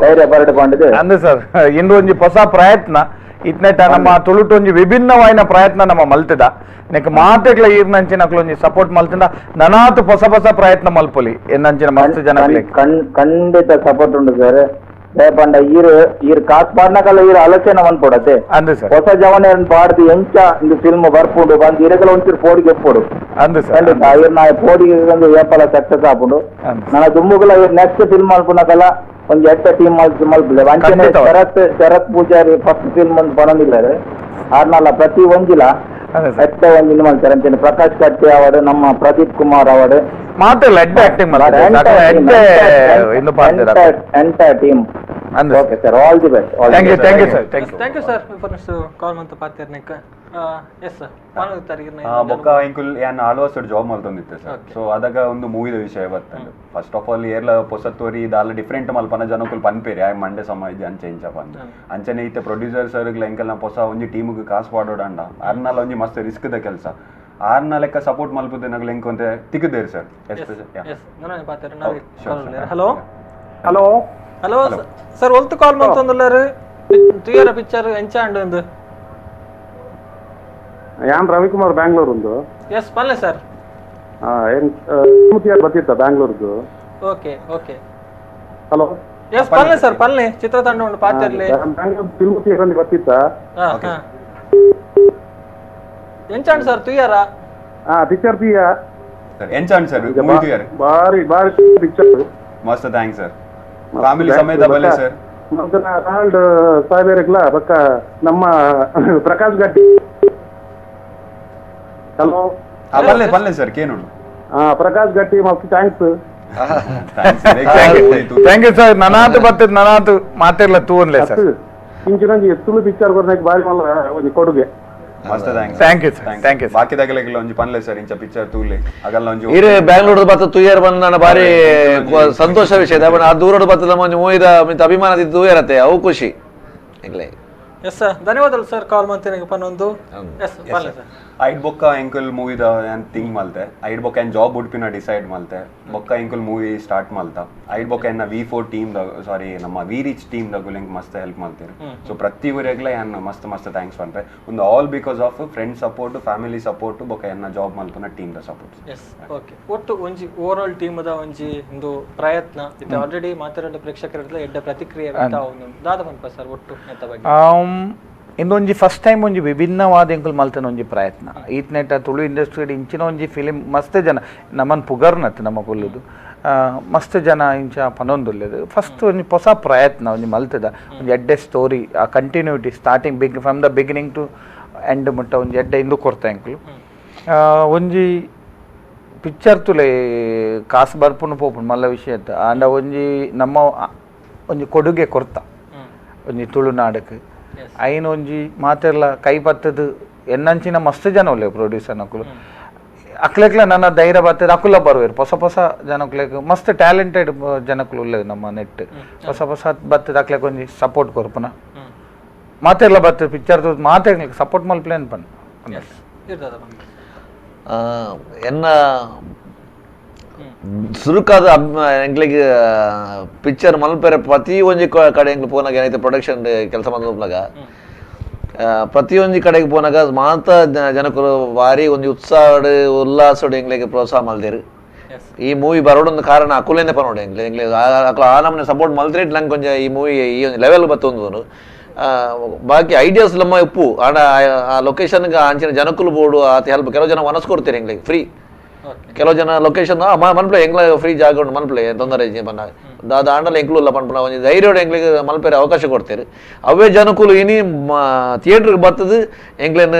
Speaker 5: ಧೈರ್ಯ ಬರಡ್ ಪಂಡುದು
Speaker 3: ಅಂದು ಸರ್. ಇಂದು ಒಂಜಿ ಹೊಸ ಪ್ರಯತ್ನ ಇತ್ನೆಟ ನಮ್ಮ ತುಳುಟು ಒಂಜಿ ವಿಭಿನ್ನವಾಯಿನ ಪ್ರಯತ್ನ ನಮ್ಮ ಮಲ್ತದ ನೆಕ್ ಮಾತೆಗ್ಲ ಈರ್ನಂಚಿನ ಒಂಜಿ ಸಪೋರ್ಟ್ ಮಲ್ತದ ನನಾತು ಹೊಸ ಹೊಸ ಪ್ರಯತ್ನ ಮಲ್ಪೊಲಿ ಎನ್ನಂಚಿನ ಮಸ್ತ್ ಜನ
Speaker 5: ಖಂಡಿತ ಸಪೋರ್ಟ್ ಉಂಡು ಸರ್. ಪಂಡ ಈರ್ ಈರ್ ಕಾಸ್ ಪಾಡ್ನಕಲ್ಲ ಈರ್ ಆಲೋಚನೆ ಮನ್ಪೊಡತೆ
Speaker 3: ಅಂದು ಸರ್.
Speaker 5: ಹೊಸ ಜವನ ಪಾಡ್ದು ಎಂಚ ಇಂದು ಫಿಲ್ಮ್ ಬರ್ಪುಂಡು ಬಂದು ಇರಗಲ ಒಂಚೂರು ಪೋಡಿಗೆ ಎಪ್ಪೊಡು
Speaker 3: ಅಂದು ಸರ್.
Speaker 5: ಖಂಡಿತ ಈರ್ನ ಪೋಡಿಗೆ ಒಂದು ಏಪಲ ಸಕ್ಸಸ್ ಆಪುಂಡು. ನನ್ನ ದುಂಬುಗುಲ ಈರ್ ನೆಕ್ಸ್ಟ್ ಫಿಲ್ಮ್ ಮಲ್ಪುನಕಲ್ಲ ಒಂಜಿ ಎಡ್ಡೆ ಟೀಮ್ ಮಲ್ಪುಲೆ. ಅಂಚನೆ ಶರತ್ ಶರತ್ ಪೂಜಾರಿ ಫಸ್ಟ್ ಫಿಲ್ಮ್ ಒಂದು ಪನೊಂದಿಲ್ಲಾರೆ ಆರ್ನಲ್ಲ ಪ್ರತಿ ಒಂಜಿಲ ಎಡ್ಡೆ ಒಂಜಿ ಇದು ಮಲ್ತಾರೆ. ಅಂಚನೆ ಪ್ರಕಾಶ್ ಕಟ್ಟಿ ಅವಡು ನಮ್ಮ ಪ್ರದೀಪ್ ಕುಮಾರ್ ಅವಡು
Speaker 3: ಮಾತೆಲ್ಲ ಎಡ್ಡೆ acting ಮಲ್ತಾರೆ
Speaker 5: entire team. Okay sir, all the best.
Speaker 3: Thank you, thank you sir, thank you.
Speaker 1: Thank you sir for call ಮಂತ ಪಾತೆರ್ನೆಕ್. Yes sir,
Speaker 9: ಬೊಕ್ಕ ಇಂಕುಲ್ ಯಾನ್ ಆಳ್ವಾಸ್ ಜಾಬ್ ಮಲ್ತೊಂದಿತ್ತೆ ಸರ್. ಸೊ ಅದಾಗ ಒಂದು ಮೂವಿದ ವಿಷಯ ಬರ್ತಂಡು. First of all ಏರ್ಲ ಪೊಸತ್ತೋರಿ ದಾಲ ಡಿಫ್ರೆಂಟ್ ಮಲ್ಪನ ಜನಕುಲ್ ಪನ್ಪೇರಿ ಆಯ್ ಮಂಡೆ ಸಮ ಇಜ್ಜಿ ಅಂಚೆ ಇಂಚ ಪಂದ್ ಅಂಚನೆ ಇತ್ತೆ ಪ್ರೊಡ್ಯೂಸರ್ ಸರ್ ಎಂಕಲ್ನ ಹೊಸ ಒಂಜಿ ಟೀಮ್ಗೆ ಕಾಸು ಪಾಡೋಡಂಡ ಅರ್ನಲ ಒಂಜಿ ಮಸ್ತ್ ರಿಸ್ಕ್ the ಕೆಲಸ ಆರ್ನ ಲೆಕ್ಕ ಸಪೋರ್ಟ್ ಮಲ್ಪುದೆ ನಗಲ ಎಂಕೊಂತೆ ತಿಕ್ಕದೇರಿ sir.
Speaker 1: Hello
Speaker 7: hello
Speaker 1: hello sir, ಒಲ್ತು ಕಾಲ್ ಮಂತೊಂದುಲ್ಲಾರು ತುಯರ ಪಿಕ್ಚರ್ ಎಂಚ ಅಂಡು ಒಂದು
Speaker 7: ಯಾನ್ ರವಿಕುಮಾರ್ ಬ್ಯಾಂಗ್ಳೂರ್ ಉಂದು.
Speaker 1: ಎಸ್ ಪಲ್ಲೆ ಸರ್.
Speaker 7: ಏನ್ ಬತ್ತಿತ್ತ ಬ್ಯಾಂಗ್ಳೂರ್ದು?
Speaker 1: Okay okay.
Speaker 7: Hello
Speaker 1: S ಪಲ್ಲೆ ಸರ್, ಪಲ್ಲೆ ಚಿತ್ರತಂಡ ಉಂಡು ಪಾತೆರ್ಲೆ
Speaker 7: ಬ್ಯಾಂಗ್ಳೂರ್ ಫಿಲ್ಮ್ ಥಿಯೇಟರ್ ಬತ್ತಿತ್ತ.
Speaker 1: ಎಂಚಾಂಡ್ ಸರ್ ತುಯರ?
Speaker 7: ಪಿಕ್ಚರ್ ತುಯ್ಯ
Speaker 9: ಸರ್ ಎಂಚಾಂಡ್ ಸರ್ ಮೂವಿ ತುಯರ?
Speaker 7: ಬಾರಿ ಬಾರಿ ಪಿಕ್ಚರ್.
Speaker 9: ಮಸ್ತ್ thanks sir, family ಸಮೇತ ಬಲ್ಲೆ ಸರ್.
Speaker 7: ಮತ್ತೆ ರಾಲ್ಡ್ ಸಾಹೇಬೆರೆಗ್ಲ ಬಕ್ಕ ನಮ್ಮ ಪ್ರಕಾಶ್ ಗಟ್ಟಿ. ಹಲೋ
Speaker 9: ಬಲ್ಲೆ ಬಲ್ಲೆ ಸರ್ ಕೇನುಂಡು.
Speaker 7: ಪ್ರಕಾಶ್ ಗಟ್ಟಿ ಮಸ್ತ್ thanks.
Speaker 3: Thank you sir. ನನಾತು ಬರ್ತದೆ ನನಾತು ಮಾತೆರ್ಲ ತೂವನ್ಲೆ ಸರ್.
Speaker 7: ಇಂಚಿನೊಂಜಿ ತುಳು ಪಿಕ್ಚರ್ ಕೊರ್ನೆಕ್ ಬಾರಿ ಮಲ್ಲ ಒಂಜಿ ಕೊಡುಗೆ.
Speaker 9: ಮಸ್ತ್ thanks.
Speaker 3: Thank you sir, thank you.
Speaker 9: ಬಾಕಿದಾಗಲೆಲ್ಲ ಒಂಜಿ ಪನ್ಲೆ ಸರ್ ಇಂಚ ಪಿಕ್ಚರ್ ತೂಲೆ ಅಗಲ್ಲ ಒಂಜಿ
Speaker 8: ಇರೆ ಬ್ಯಾಂಗ್ಳೂರ್ ಬತ್ತ ತುಯರ್ ಬಂದ ಬಾರಿ ಸಂತೋಷ ವಿಷಯ. ಆ ದೂರದ ಬತ್ತದ ಒಂಜಿ ಮೂವಿದ ಮಿತ್ತ ಅಭಿಮಾನ ತೂಯರತ್ತೆ ಅವು ಖುಷಿ.
Speaker 1: ಎಸ್ ಸರ್, ಧನ್ಯವಾದಗಳು ಸರ್ ಕಾಲ್ ಮಾಡ್ತೀನಿ ಪನ್ನೊಂದು. ಎಸ್ ಪಲ್ಲೆ ಸರ್.
Speaker 9: ಐಡ್ ಬೊಕ್ಕ ಎಂಕಲ್ ಮೂವಿದ ಯಾನ್ ಥಿಂಕ್ ಮಲ್ತೆ ಐಡ್ ಬೊಕ್ಕ ಏನ್ ಜಾಬ್ ಉಡ್ಪಿನ ಡಿಸೈಡ್ ಮಲ್ತೆ ಬೊಕ್ಕ ಎಂಕಲ್ ಮೂವಿ ಸ್ಟಾರ್ಟ್ ಮಲ್ತ ಐಡ್ ಬೊಕ್ಕ ಎನ್ನ V4 team ಸಾರಿ ನಮ್ಮ V rich team ದಗುಲು ಎಂಕ್ ಮಸ್ತ್ ಹೆಲ್ಪ್ ಮಲ್ತೇರು. ಸೊ ಪ್ರತಿ ಊರಿಗ್ಲ ಯಾನ್ ಮಸ್ತ್ ಮಸ್ತ್ thanks ಪನ್ಪೆ. ಒಂದು all because of friend support, family support ಬೊಕ್ಕ ಎನ್ನ ಜಾಬ್ ಮಲ್ಪುನ team the support.
Speaker 1: Yes, okay. ಒಟ್ಟು ಒಂಜಿ over all team ದ ಒಂಜಿ ಒಂದು ಪ್ರಯತ್ನ ಇತ್ತೆ ಆಲ್ರೆಡಿ ಮಾತಾಡ ಪ್ರೇಕ್ಷಕರ ಎಡ್ಡ ಪ್ರತಿಕ್ರಿಯೆ ವ್ಯಕ್ತ ಆವೊಂದು ದಾದ ಪನ್ಪ ಸರ್ ಒಟ್ಟು ನೆತ್ತ ಬಗ್ಗೆ?
Speaker 3: ಇಂದೊಂಜಿ ಫಸ್ಟ್ ಟೈಮ್ ಒಂಜಿ ವಿಭಿನ್ನವಾದ ಎಂಕುಲು ಮಲ್ತನ ಒಂಜಿ ಪ್ರಯತ್ನ ಈತ್ನೆಟ ತುಳು ಇಂಡಸ್ಟ್ರಿ ಇಂಚಿನ ಒಂಜಿ ಫಿಲಿಮ್ ಮಸ್ತ್ ಜನ ನಮ್ಮನ್ ಪುಗರ್ನತ್ ನಮ್ಮ ಕುಲ್ಲುದು ಮಸ್ತ್ ಜನ ಇಂಚ ಪನೊಂದುಲ್ಲೆದು ಫಸ್ಟ್ ಒಂಜಿ ಹೊಸ ಪ್ರಯತ್ನ ಒಂಜಿ ಮಲ್ತದ ಒಂಜಿ ಎಡ್ಡೆ ಸ್ಟೋರಿ ಆ continuity starting big from the beginning to end ಮುಟ್ಟ ಒಂಜಿ ಎಡ್ಡೆ ಇಂದು ಕೊರ್ತ ಎಂಕುಲು ಒಂಜಿ ಪಿಕ್ಚರ್ ತುಲೆ ಕಾಸು ಬರ್ಪುನು ಪೋಪುನು ಮಲ್ಲ ವಿಷಯ ಆಂಡ ಒಂಜಿ ನಮ್ಮ ಒಂಜಿ ಕೊಡುಗೆ ಕೊರ್ತ ಒಂಜಿ ತುಳುನಾಡಕ್ಕೆ ಐನ ಒಂಜಿ ಮಾತೆರ್ಲ ಕೈ ಪತ್ತದು ಎನ್ನಂಚಿನ ಮಸ್ತ್ ಜನ ಒಳ್ಳೆ ಪ್ರೊಡ್ಯೂಸರ್ ನಕುಲು ಅಕ್ಲೆಕ್ಲ ನನ್ನ ಧೈರ್ಯ ಬರ್ತದೆ ಅಕುಲ ಬರುವೇರು ಹೊಸ ಹೊಸ ಜನಕ್ಲೆಗ್ ಮಸ್ತ್ ಟ್ಯಾಲೆಂಟೆಡ್ ಜನಕುಲು ಉಲ್ಲೆ ನಮ್ಮ ನೆಟ್ ಹೊಸ ಹೊಸ ಬರ್ತದೆ ಅಕ್ಲೆಕ್ ಒಂಜಿ ಸಪೋರ್ಟ್ ಕೊರ್ಪುನ ಮಾತೆರ್ಲ ಬರ್ತದೆ ಪಿಕ್ಚರ್ ಮಾತೆರ್ಲ ಸಪೋರ್ಟ್ ಮಲ್ಪ್ಲೇನ್ ಪನ್
Speaker 8: ಎನ್ನ ಸುರುಕಾದ ಎಂಕ್ಲೆಗ್ ಪಿಕ್ಚರ್ ಮಲ್ಪೆರೆ ಪ್ರತಿ ಒಂಜಿ ಕಡೆ ಎಂಕ್ಲು ಪೋನಾಗ ಏನೈತೆ ಪ್ರೊಡಕ್ಷನ್ ಕೆಲಸ ಮಲ್ಪನಾಗ ಪ್ರತಿಯೊಂಜಿ ಕಡೆಗೆ ಪೋನಾಗ ಮಾತ ಜನಕರು ಭಾರಿ ಒಂಜಿ ಉತ್ಸಾಹಡ್ ಉಲ್ಲಾಸಡ್ ಎಂಕ್ಲೆಗ್ ಪ್ರೋತ್ಸಾಹ ಮಲ್ದೇರು. ಈ ಮೂವಿ ಬರೋಡೊಂದು ಕಾರಣ ಅಕುಲೇನೆ ಪನೋಡು ಎಂಕ್ಲೆ ಎಂಕ್ಲೆ ಅಕುಲು ಆ ನಮ್ಮನೆ ಸಪೋರ್ಟ್ ಮಲ್ತ್ರೇಟ್ ನಂಗೆ ಕೊಂಚ ಈ ಮೂವಿ ಈ ಒಂದು ಲೆವೆಲ್ ಬತ್ತೊಂದು. ಬಾಕಿ ಐಡಿಯಾಸ್ ನಮ್ಮ ಉಪ್ಪು ಆಂಡ ಆ ಲೊಕೇಶನ್ಗೆ ಅಂಚಿನ ಜನಕುಲು ಬೋಡು ಆತ ಹೆಲ್ಪ್ ಕೆಲವು ಜನ ಮನಸ್ಸು ಕೊಡ್ತೀರಿ ಎಂಕ್ಲೆಗ್ ಫ್ರೀ. ಕೆಲವು ಜನ ಲೊಕೇಶನ್ ಮನ್ಪ್ಲೆ ಎಂಗ್ಲ ಫ್ರೀ ಜಾಗ ಉಂಟು ಮನ್ಪ್ಲೆ ತೊಂದರೆ ಪನ್ನ ದಾದ ಆಂಡಲ ಎಂಕ್ಲು ಇಲ್ಲ ಪನ್ಪುನ ಒಂಜಿ ಧೈರ್ಯೋಡು ಎಂಕ್ಲೆಗ್ ಮಲ್ಪೆರೆ ಅವಕಾಶ ಕೊಡ್ತೇರು. ಅವೇ ಜನಕುಲು ಇನಿ ಥಿಯೇಟ್ರಿಗೆ ಬರ್ತದೆ ಎಂಕ್ಲೆನ್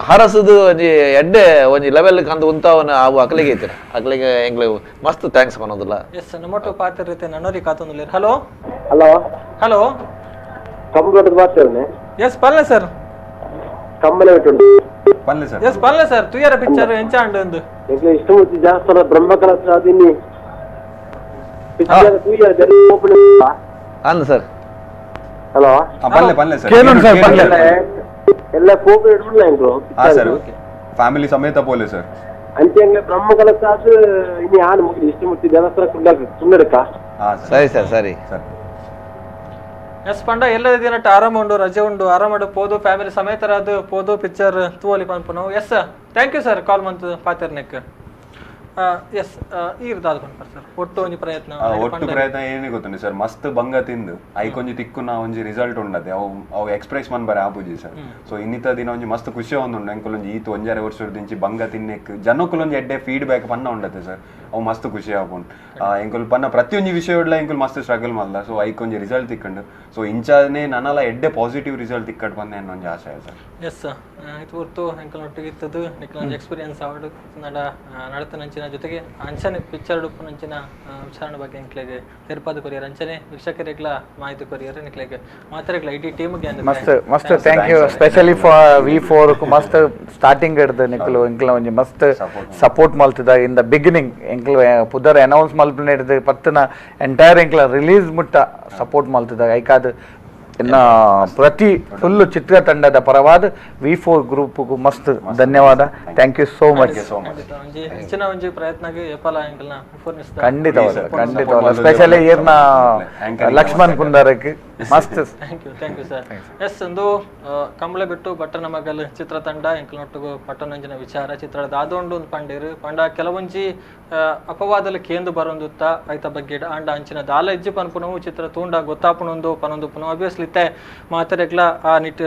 Speaker 8: ಹರಸದು ಒಂಜಿ ಎಡ್ಡೆ ಒಂಜಿ ಲೆವೆಲ್ ಕಂದು ಉಂತಾವನ ಅವು ಅಕ್ಲೆಗೆ ಐತಿರ ಅಕ್ಲೆಗೆ ಎಂಕ್ಲೆ ಮಸ್ತ್ thanks ಪನ್ನೋದಿಲ್ಲ.
Speaker 1: ಎಸ್, ನಮ್ಮೊಟ್ಟು ಪಾತ್ರ ರೀತಿ ನನ್ನೋರಿ ಕಾತೊಂದುಲ್ಲೇರು. Hello
Speaker 7: hello
Speaker 1: hello
Speaker 7: computer ಮಾತಾಡ್ನೆ.
Speaker 1: S ಪಲ್ಲೆ ಸರ್
Speaker 7: ಕಂಬಳ ಬಿಟ್ಟು
Speaker 9: ಪಲ್ಲೆ ಸರ್.
Speaker 1: ಎಸ್ ಪಲ್ಲೆ ಸರ್ ತುಯರ ಪಿಕ್ಚರ್ ಎಂಚ ಅಂಡ್ ಒಂದು
Speaker 7: ಎಂಕ್ಲೆ ಇಷ್ಟ ಮುಚ್ಚಿ ಜಾಸ್ತಿ ಬ್ರಹ್ಮಕಲಶ ಅದಿನಿ ಪಿಕ್ಚರ್ ತುಯರ ಜರಿ ಓಪನ್
Speaker 8: ಅಲ್ಲ ಸರ್.
Speaker 7: ಹಲೋ
Speaker 9: ಪಲ್ಲೆ ಪಲ್ಲೆ ಸರ್
Speaker 3: ಕೇನು ಸರ್ ಪಲ್ಲೆ
Speaker 7: ಎಲ್ಲ ಫೋಕಸ್ ಇಡ್ಬಿಡ್ಲ ಎಂಕ್ಲು.
Speaker 9: ಹಾ ಸರ್, ಫ್ಯಾಮಿಲಿ ಸಮೇತ ಪೋಲೆ ಸರ್.
Speaker 7: ಅಂಚೆ ಎಂಕ್ಲೆ ಬ್ರಹ್ಮಕಲಶ ಅದು ಇನಿ ಆನ್ ಮುಗಿ ಇಷ್ಟ ಮುಚ್ಚಿ ದೇವಸ್ಥಾನ ಕುಂಡಕ ಸುಮ್ಮನೆಕ.
Speaker 9: ಹಾ
Speaker 8: ಸರಿ ಸರ್ ಸರಿ
Speaker 9: ಸರ್.
Speaker 1: ಎಸ್ ಪಂಡ ಎಲ್ಲ ದಿನ ಆರಾಮ ಉಂಡು ರಜೆ ಉಂಡು ಆರಾಮ ಪೋದು ಫ್ಯಾಮಿಲಿ ಸಮೇತರಾದ ಪೋದು picture ತೂವಲಿ ಪನ್ಪುನವು. Yes, thank you sir call ಮಂತ್ ಪಾತೆರ್ನೆಕ್. ಎಸ್ ಈರ್ದಾದ ಪನ್ಪರ್ ಸರ್ ಒಟ್ಟು ಒಂಜಿ ಪ್ರಯತ್ನ
Speaker 9: ಒಟ್ಟು ಪ್ರಯತ್ನ ಏನೇ ಗೊತ್ತುಂಡು ಸರ್ ಮಸ್ತ್ ಬಂಗ ತಿಂದು ಐಕೊಂಜಿ ತಿಕ್ಕುನ ಒಂಜಿ ರಿಸಲ್ಟ್ ಉಂಡದೆ ಅವು ಅವು ಎಕ್ಸ್ಪ್ರೆಸ್ ಮನ್ಬರೆ ಆಪುಜಿ ಸರ್. ಸೊ ಇನ್ನಿತ ದಿನ ಒಂಜಿ ಮಸ್ತ್ ಖುಷಿ ಒಂದುಂಡು ಎಂಕುಲೊಂಜಿ ಈತ್ ಒಂಜಾರೆ ವರ್ಷದಿಂಚಿ ಬಂಗ ತಿನ್ನೆಕ್ ಜನಕ್ಕುಲೊಂಜಿ ಎಡ್ಡೆ ಫೀಡ್ಬ್ಯಾಕ್ ಪನ್ನ ಉಂಡತೆ ಸರ್. ಅವು ಮಸ್ತ್ ಖುಷಿ ಆಪುಂಡು ಎಂಕುಲು ಪನ್ನ ಪ್ರತಿಯೊಂಜಿ ವಿಷಯಡ್ಲ ಎಂಕುಲು ಮಸ್ತ್ ಸ್ಟ್ರಗಲ್ ಮಲ್ದ. ಸೊ ಐಕೊಂಜಿ ರಿಸಲ್ಟ್ ತಿಕ್ಕಂಡು ಸೊ ಇಂಚಾನೆ ನನಲ ಎಡ್ಡೆ ಪಾಸಿಟಿವ್ ರಿಸಲ್ಟ್ ತಿಕ್ಕಡ್ ಬಂದೆ ಅನ್ನೋ ಒಂಜಿ ಆಶಯ ಸರ್.
Speaker 1: ಎಸ್, ಇದು ಹೊರ್ತು ಎಂಕಲ್ನೊಟ್ಟಿಗೆ ಇತ್ತದು ನಿಕ್ಲೊಂಜಿ ಎಕ್ಸ್ಪೀರಿಯನ್ಸ್ ಆವಡು ನಡ ನಡತನಂಚಿನ ಜೊತೆಗೆ ಅಂಚನೆ ಪಿಕ್ಚರ್ ಉಪ್ಪುನಂಚಿನ ವಿಚಾರಣೆ ಬಗ್ಗೆ ಎಂಕ್ಲೆಗ್ ತೆರಪಾದ ಕೊರಿಯರ್ ಅಂಚನೆ ವೀಕ್ಷಕರಿಗ್ಲ ಮಾಹಿತಿ ಕೊರಿಯರ್ ನಿಕ್ಲೆಗ್ ಮಾತಾಡಗ್ಲ ಇಡೀ ಟೀಮ್ಗೆ
Speaker 3: ಮಸ್ತ್ ಮಸ್ತ್ thank you specially for V4 ಮಸ್ತ್ ಸ್ಟಾರ್ಟಿಂಗ್ ಹಿಡ್ದು ನಿಕ್ಲು ಎಂಕ್ಲ ಒಂಜಿ ಮಸ್ತ್ ಸಪೋರ್ಟ್ ಮಲ್ತದ in the beginning ಎಂಕ್ಲು ಪುದರ್ ಅನೌನ್ಸ್ ಮಲ್ಪನೆ ಹಿಡ್ದು ಪತ್ತನ ಎಂಟೈರ್ ಎಂಕ್ಲ ರಿಲೀಸ್ ಮುಟ್ಟ ಸಪೋರ್ಟ್ ಮಲ್ತದ ಐಕಾದ ಇನ್ನ ಪ್ರತಿ ಫುಲ್ ಚಿತ್ರತಂಡದ ಪರವಾದ V4 group ಮಸ್ತ್ ಧನ್ಯವಾದ. Thank you so much.
Speaker 1: ಹೆಚ್ಚಿನ ಒಂಜಿ ಪ್ರಯತ್ನಗೆ ಏಪಲ ಎಂಕಲ್ನ
Speaker 3: ಖಂಡಿತವಲ್ಲ ಖಂಡಿತವಲ್ಲ ಸ್ಪೆಷಲಿ ಏರ್ನ ಲಕ್ಷ್ಮಣ್ ಕುಂದಾರಕ್ಕೆ ಮಸ್ತ್
Speaker 1: thank you thank you sir. Yes, ಒಂದು ಕಂಬಳ ಬಿಟ್ಟು ಬಟ್ಟನ ಮಗಲ್ ಚಿತ್ರತಂಡ ಎಂಕಲ್ನೊಟ್ಟಿಗೂ ಪಟ್ಟಣಂಜಿನ ವಿಚಾರ ಚಿತ್ರದ ಆದೊಂಡು ಒಂದು ಪಂಡೇರು ಪಂಡ ಕೆಲವೊಂಜಿ ಅಪವಾದಲು ಕೇಂದು ಬರೊಂದುತ್ತ ಐತ ಬಗ್ಗೆ ಆಂಡ ಅಂಚಿನ ದಾಲ ಇಜ್ಜಿ ಪನ್ಪುನವು ಚಿತ್ರ ತೂಂಡ ಗೊತ್ತಾಪುನೊಂದು ಪನೊಂದು ಪುನವು ಅಬ್ವಿಯಸ್ಲಿ ಇತ್ತೆ ಮಾತೆರೆಗ್ಲ ಆ ನಿಟ್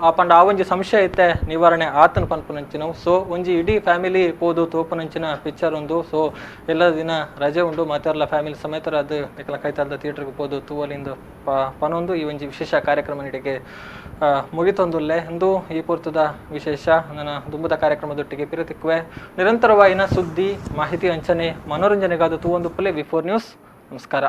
Speaker 1: ಆ ಪಂಡ ಆ ಒಂಜಿ ಸಂಶಯ ಇತ್ತೆ ನಿವಾರಣೆ ಆತನ ಪನ್ಪುನಂಚಿನವು. ಸೊ ಒಂಜಿ ಇಡೀ ಫ್ಯಾಮಿಲಿ ಪೋದು ತೋಪುನಂಚಿನ ಪಿಕ್ಚರ್ ಒಂದು. ಸೊ ಎಲ್ಲ ದಿನ ರಜೆ ಉಂಡು ಮಾತೆರ್ಲ ಫ್ಯಾಮಿಲಿ ಸಮೇತರ ಅದು ನಿಕಲ ಕೈತಾಲ್ದ ಥಿಯೇಟರ್ಗೆ ಪೋದು ತೂವಲಿಂದು ಪನೊಂದು ಈ ಒಂಜಿ ವಿಶೇಷ ಕಾರ್ಯಕ್ರಮ ನೀಡಿಗೆ ಮುಗಿತೊಂದುಲ್ಲೆ ಎಂದು ಈ ಪೂರ್ತದ ವಿಶೇಷ ನನ್ನ ದುಂಬದ ಕಾರ್ಯಕ್ರಮದೊಟ್ಟಿಗೆ ಪಿರತಿಕ್ಕುವೆ ನಿರಂತರವಾಯಿನ ಸುದ್ದಿ ಮಾಹಿತಿ ಅಂಚನೆ ಮನೋರಂಜನೆಗಾದ ತೂವೊಂದು ಪುಲೆ V4 news. ನಮಸ್ಕಾರ.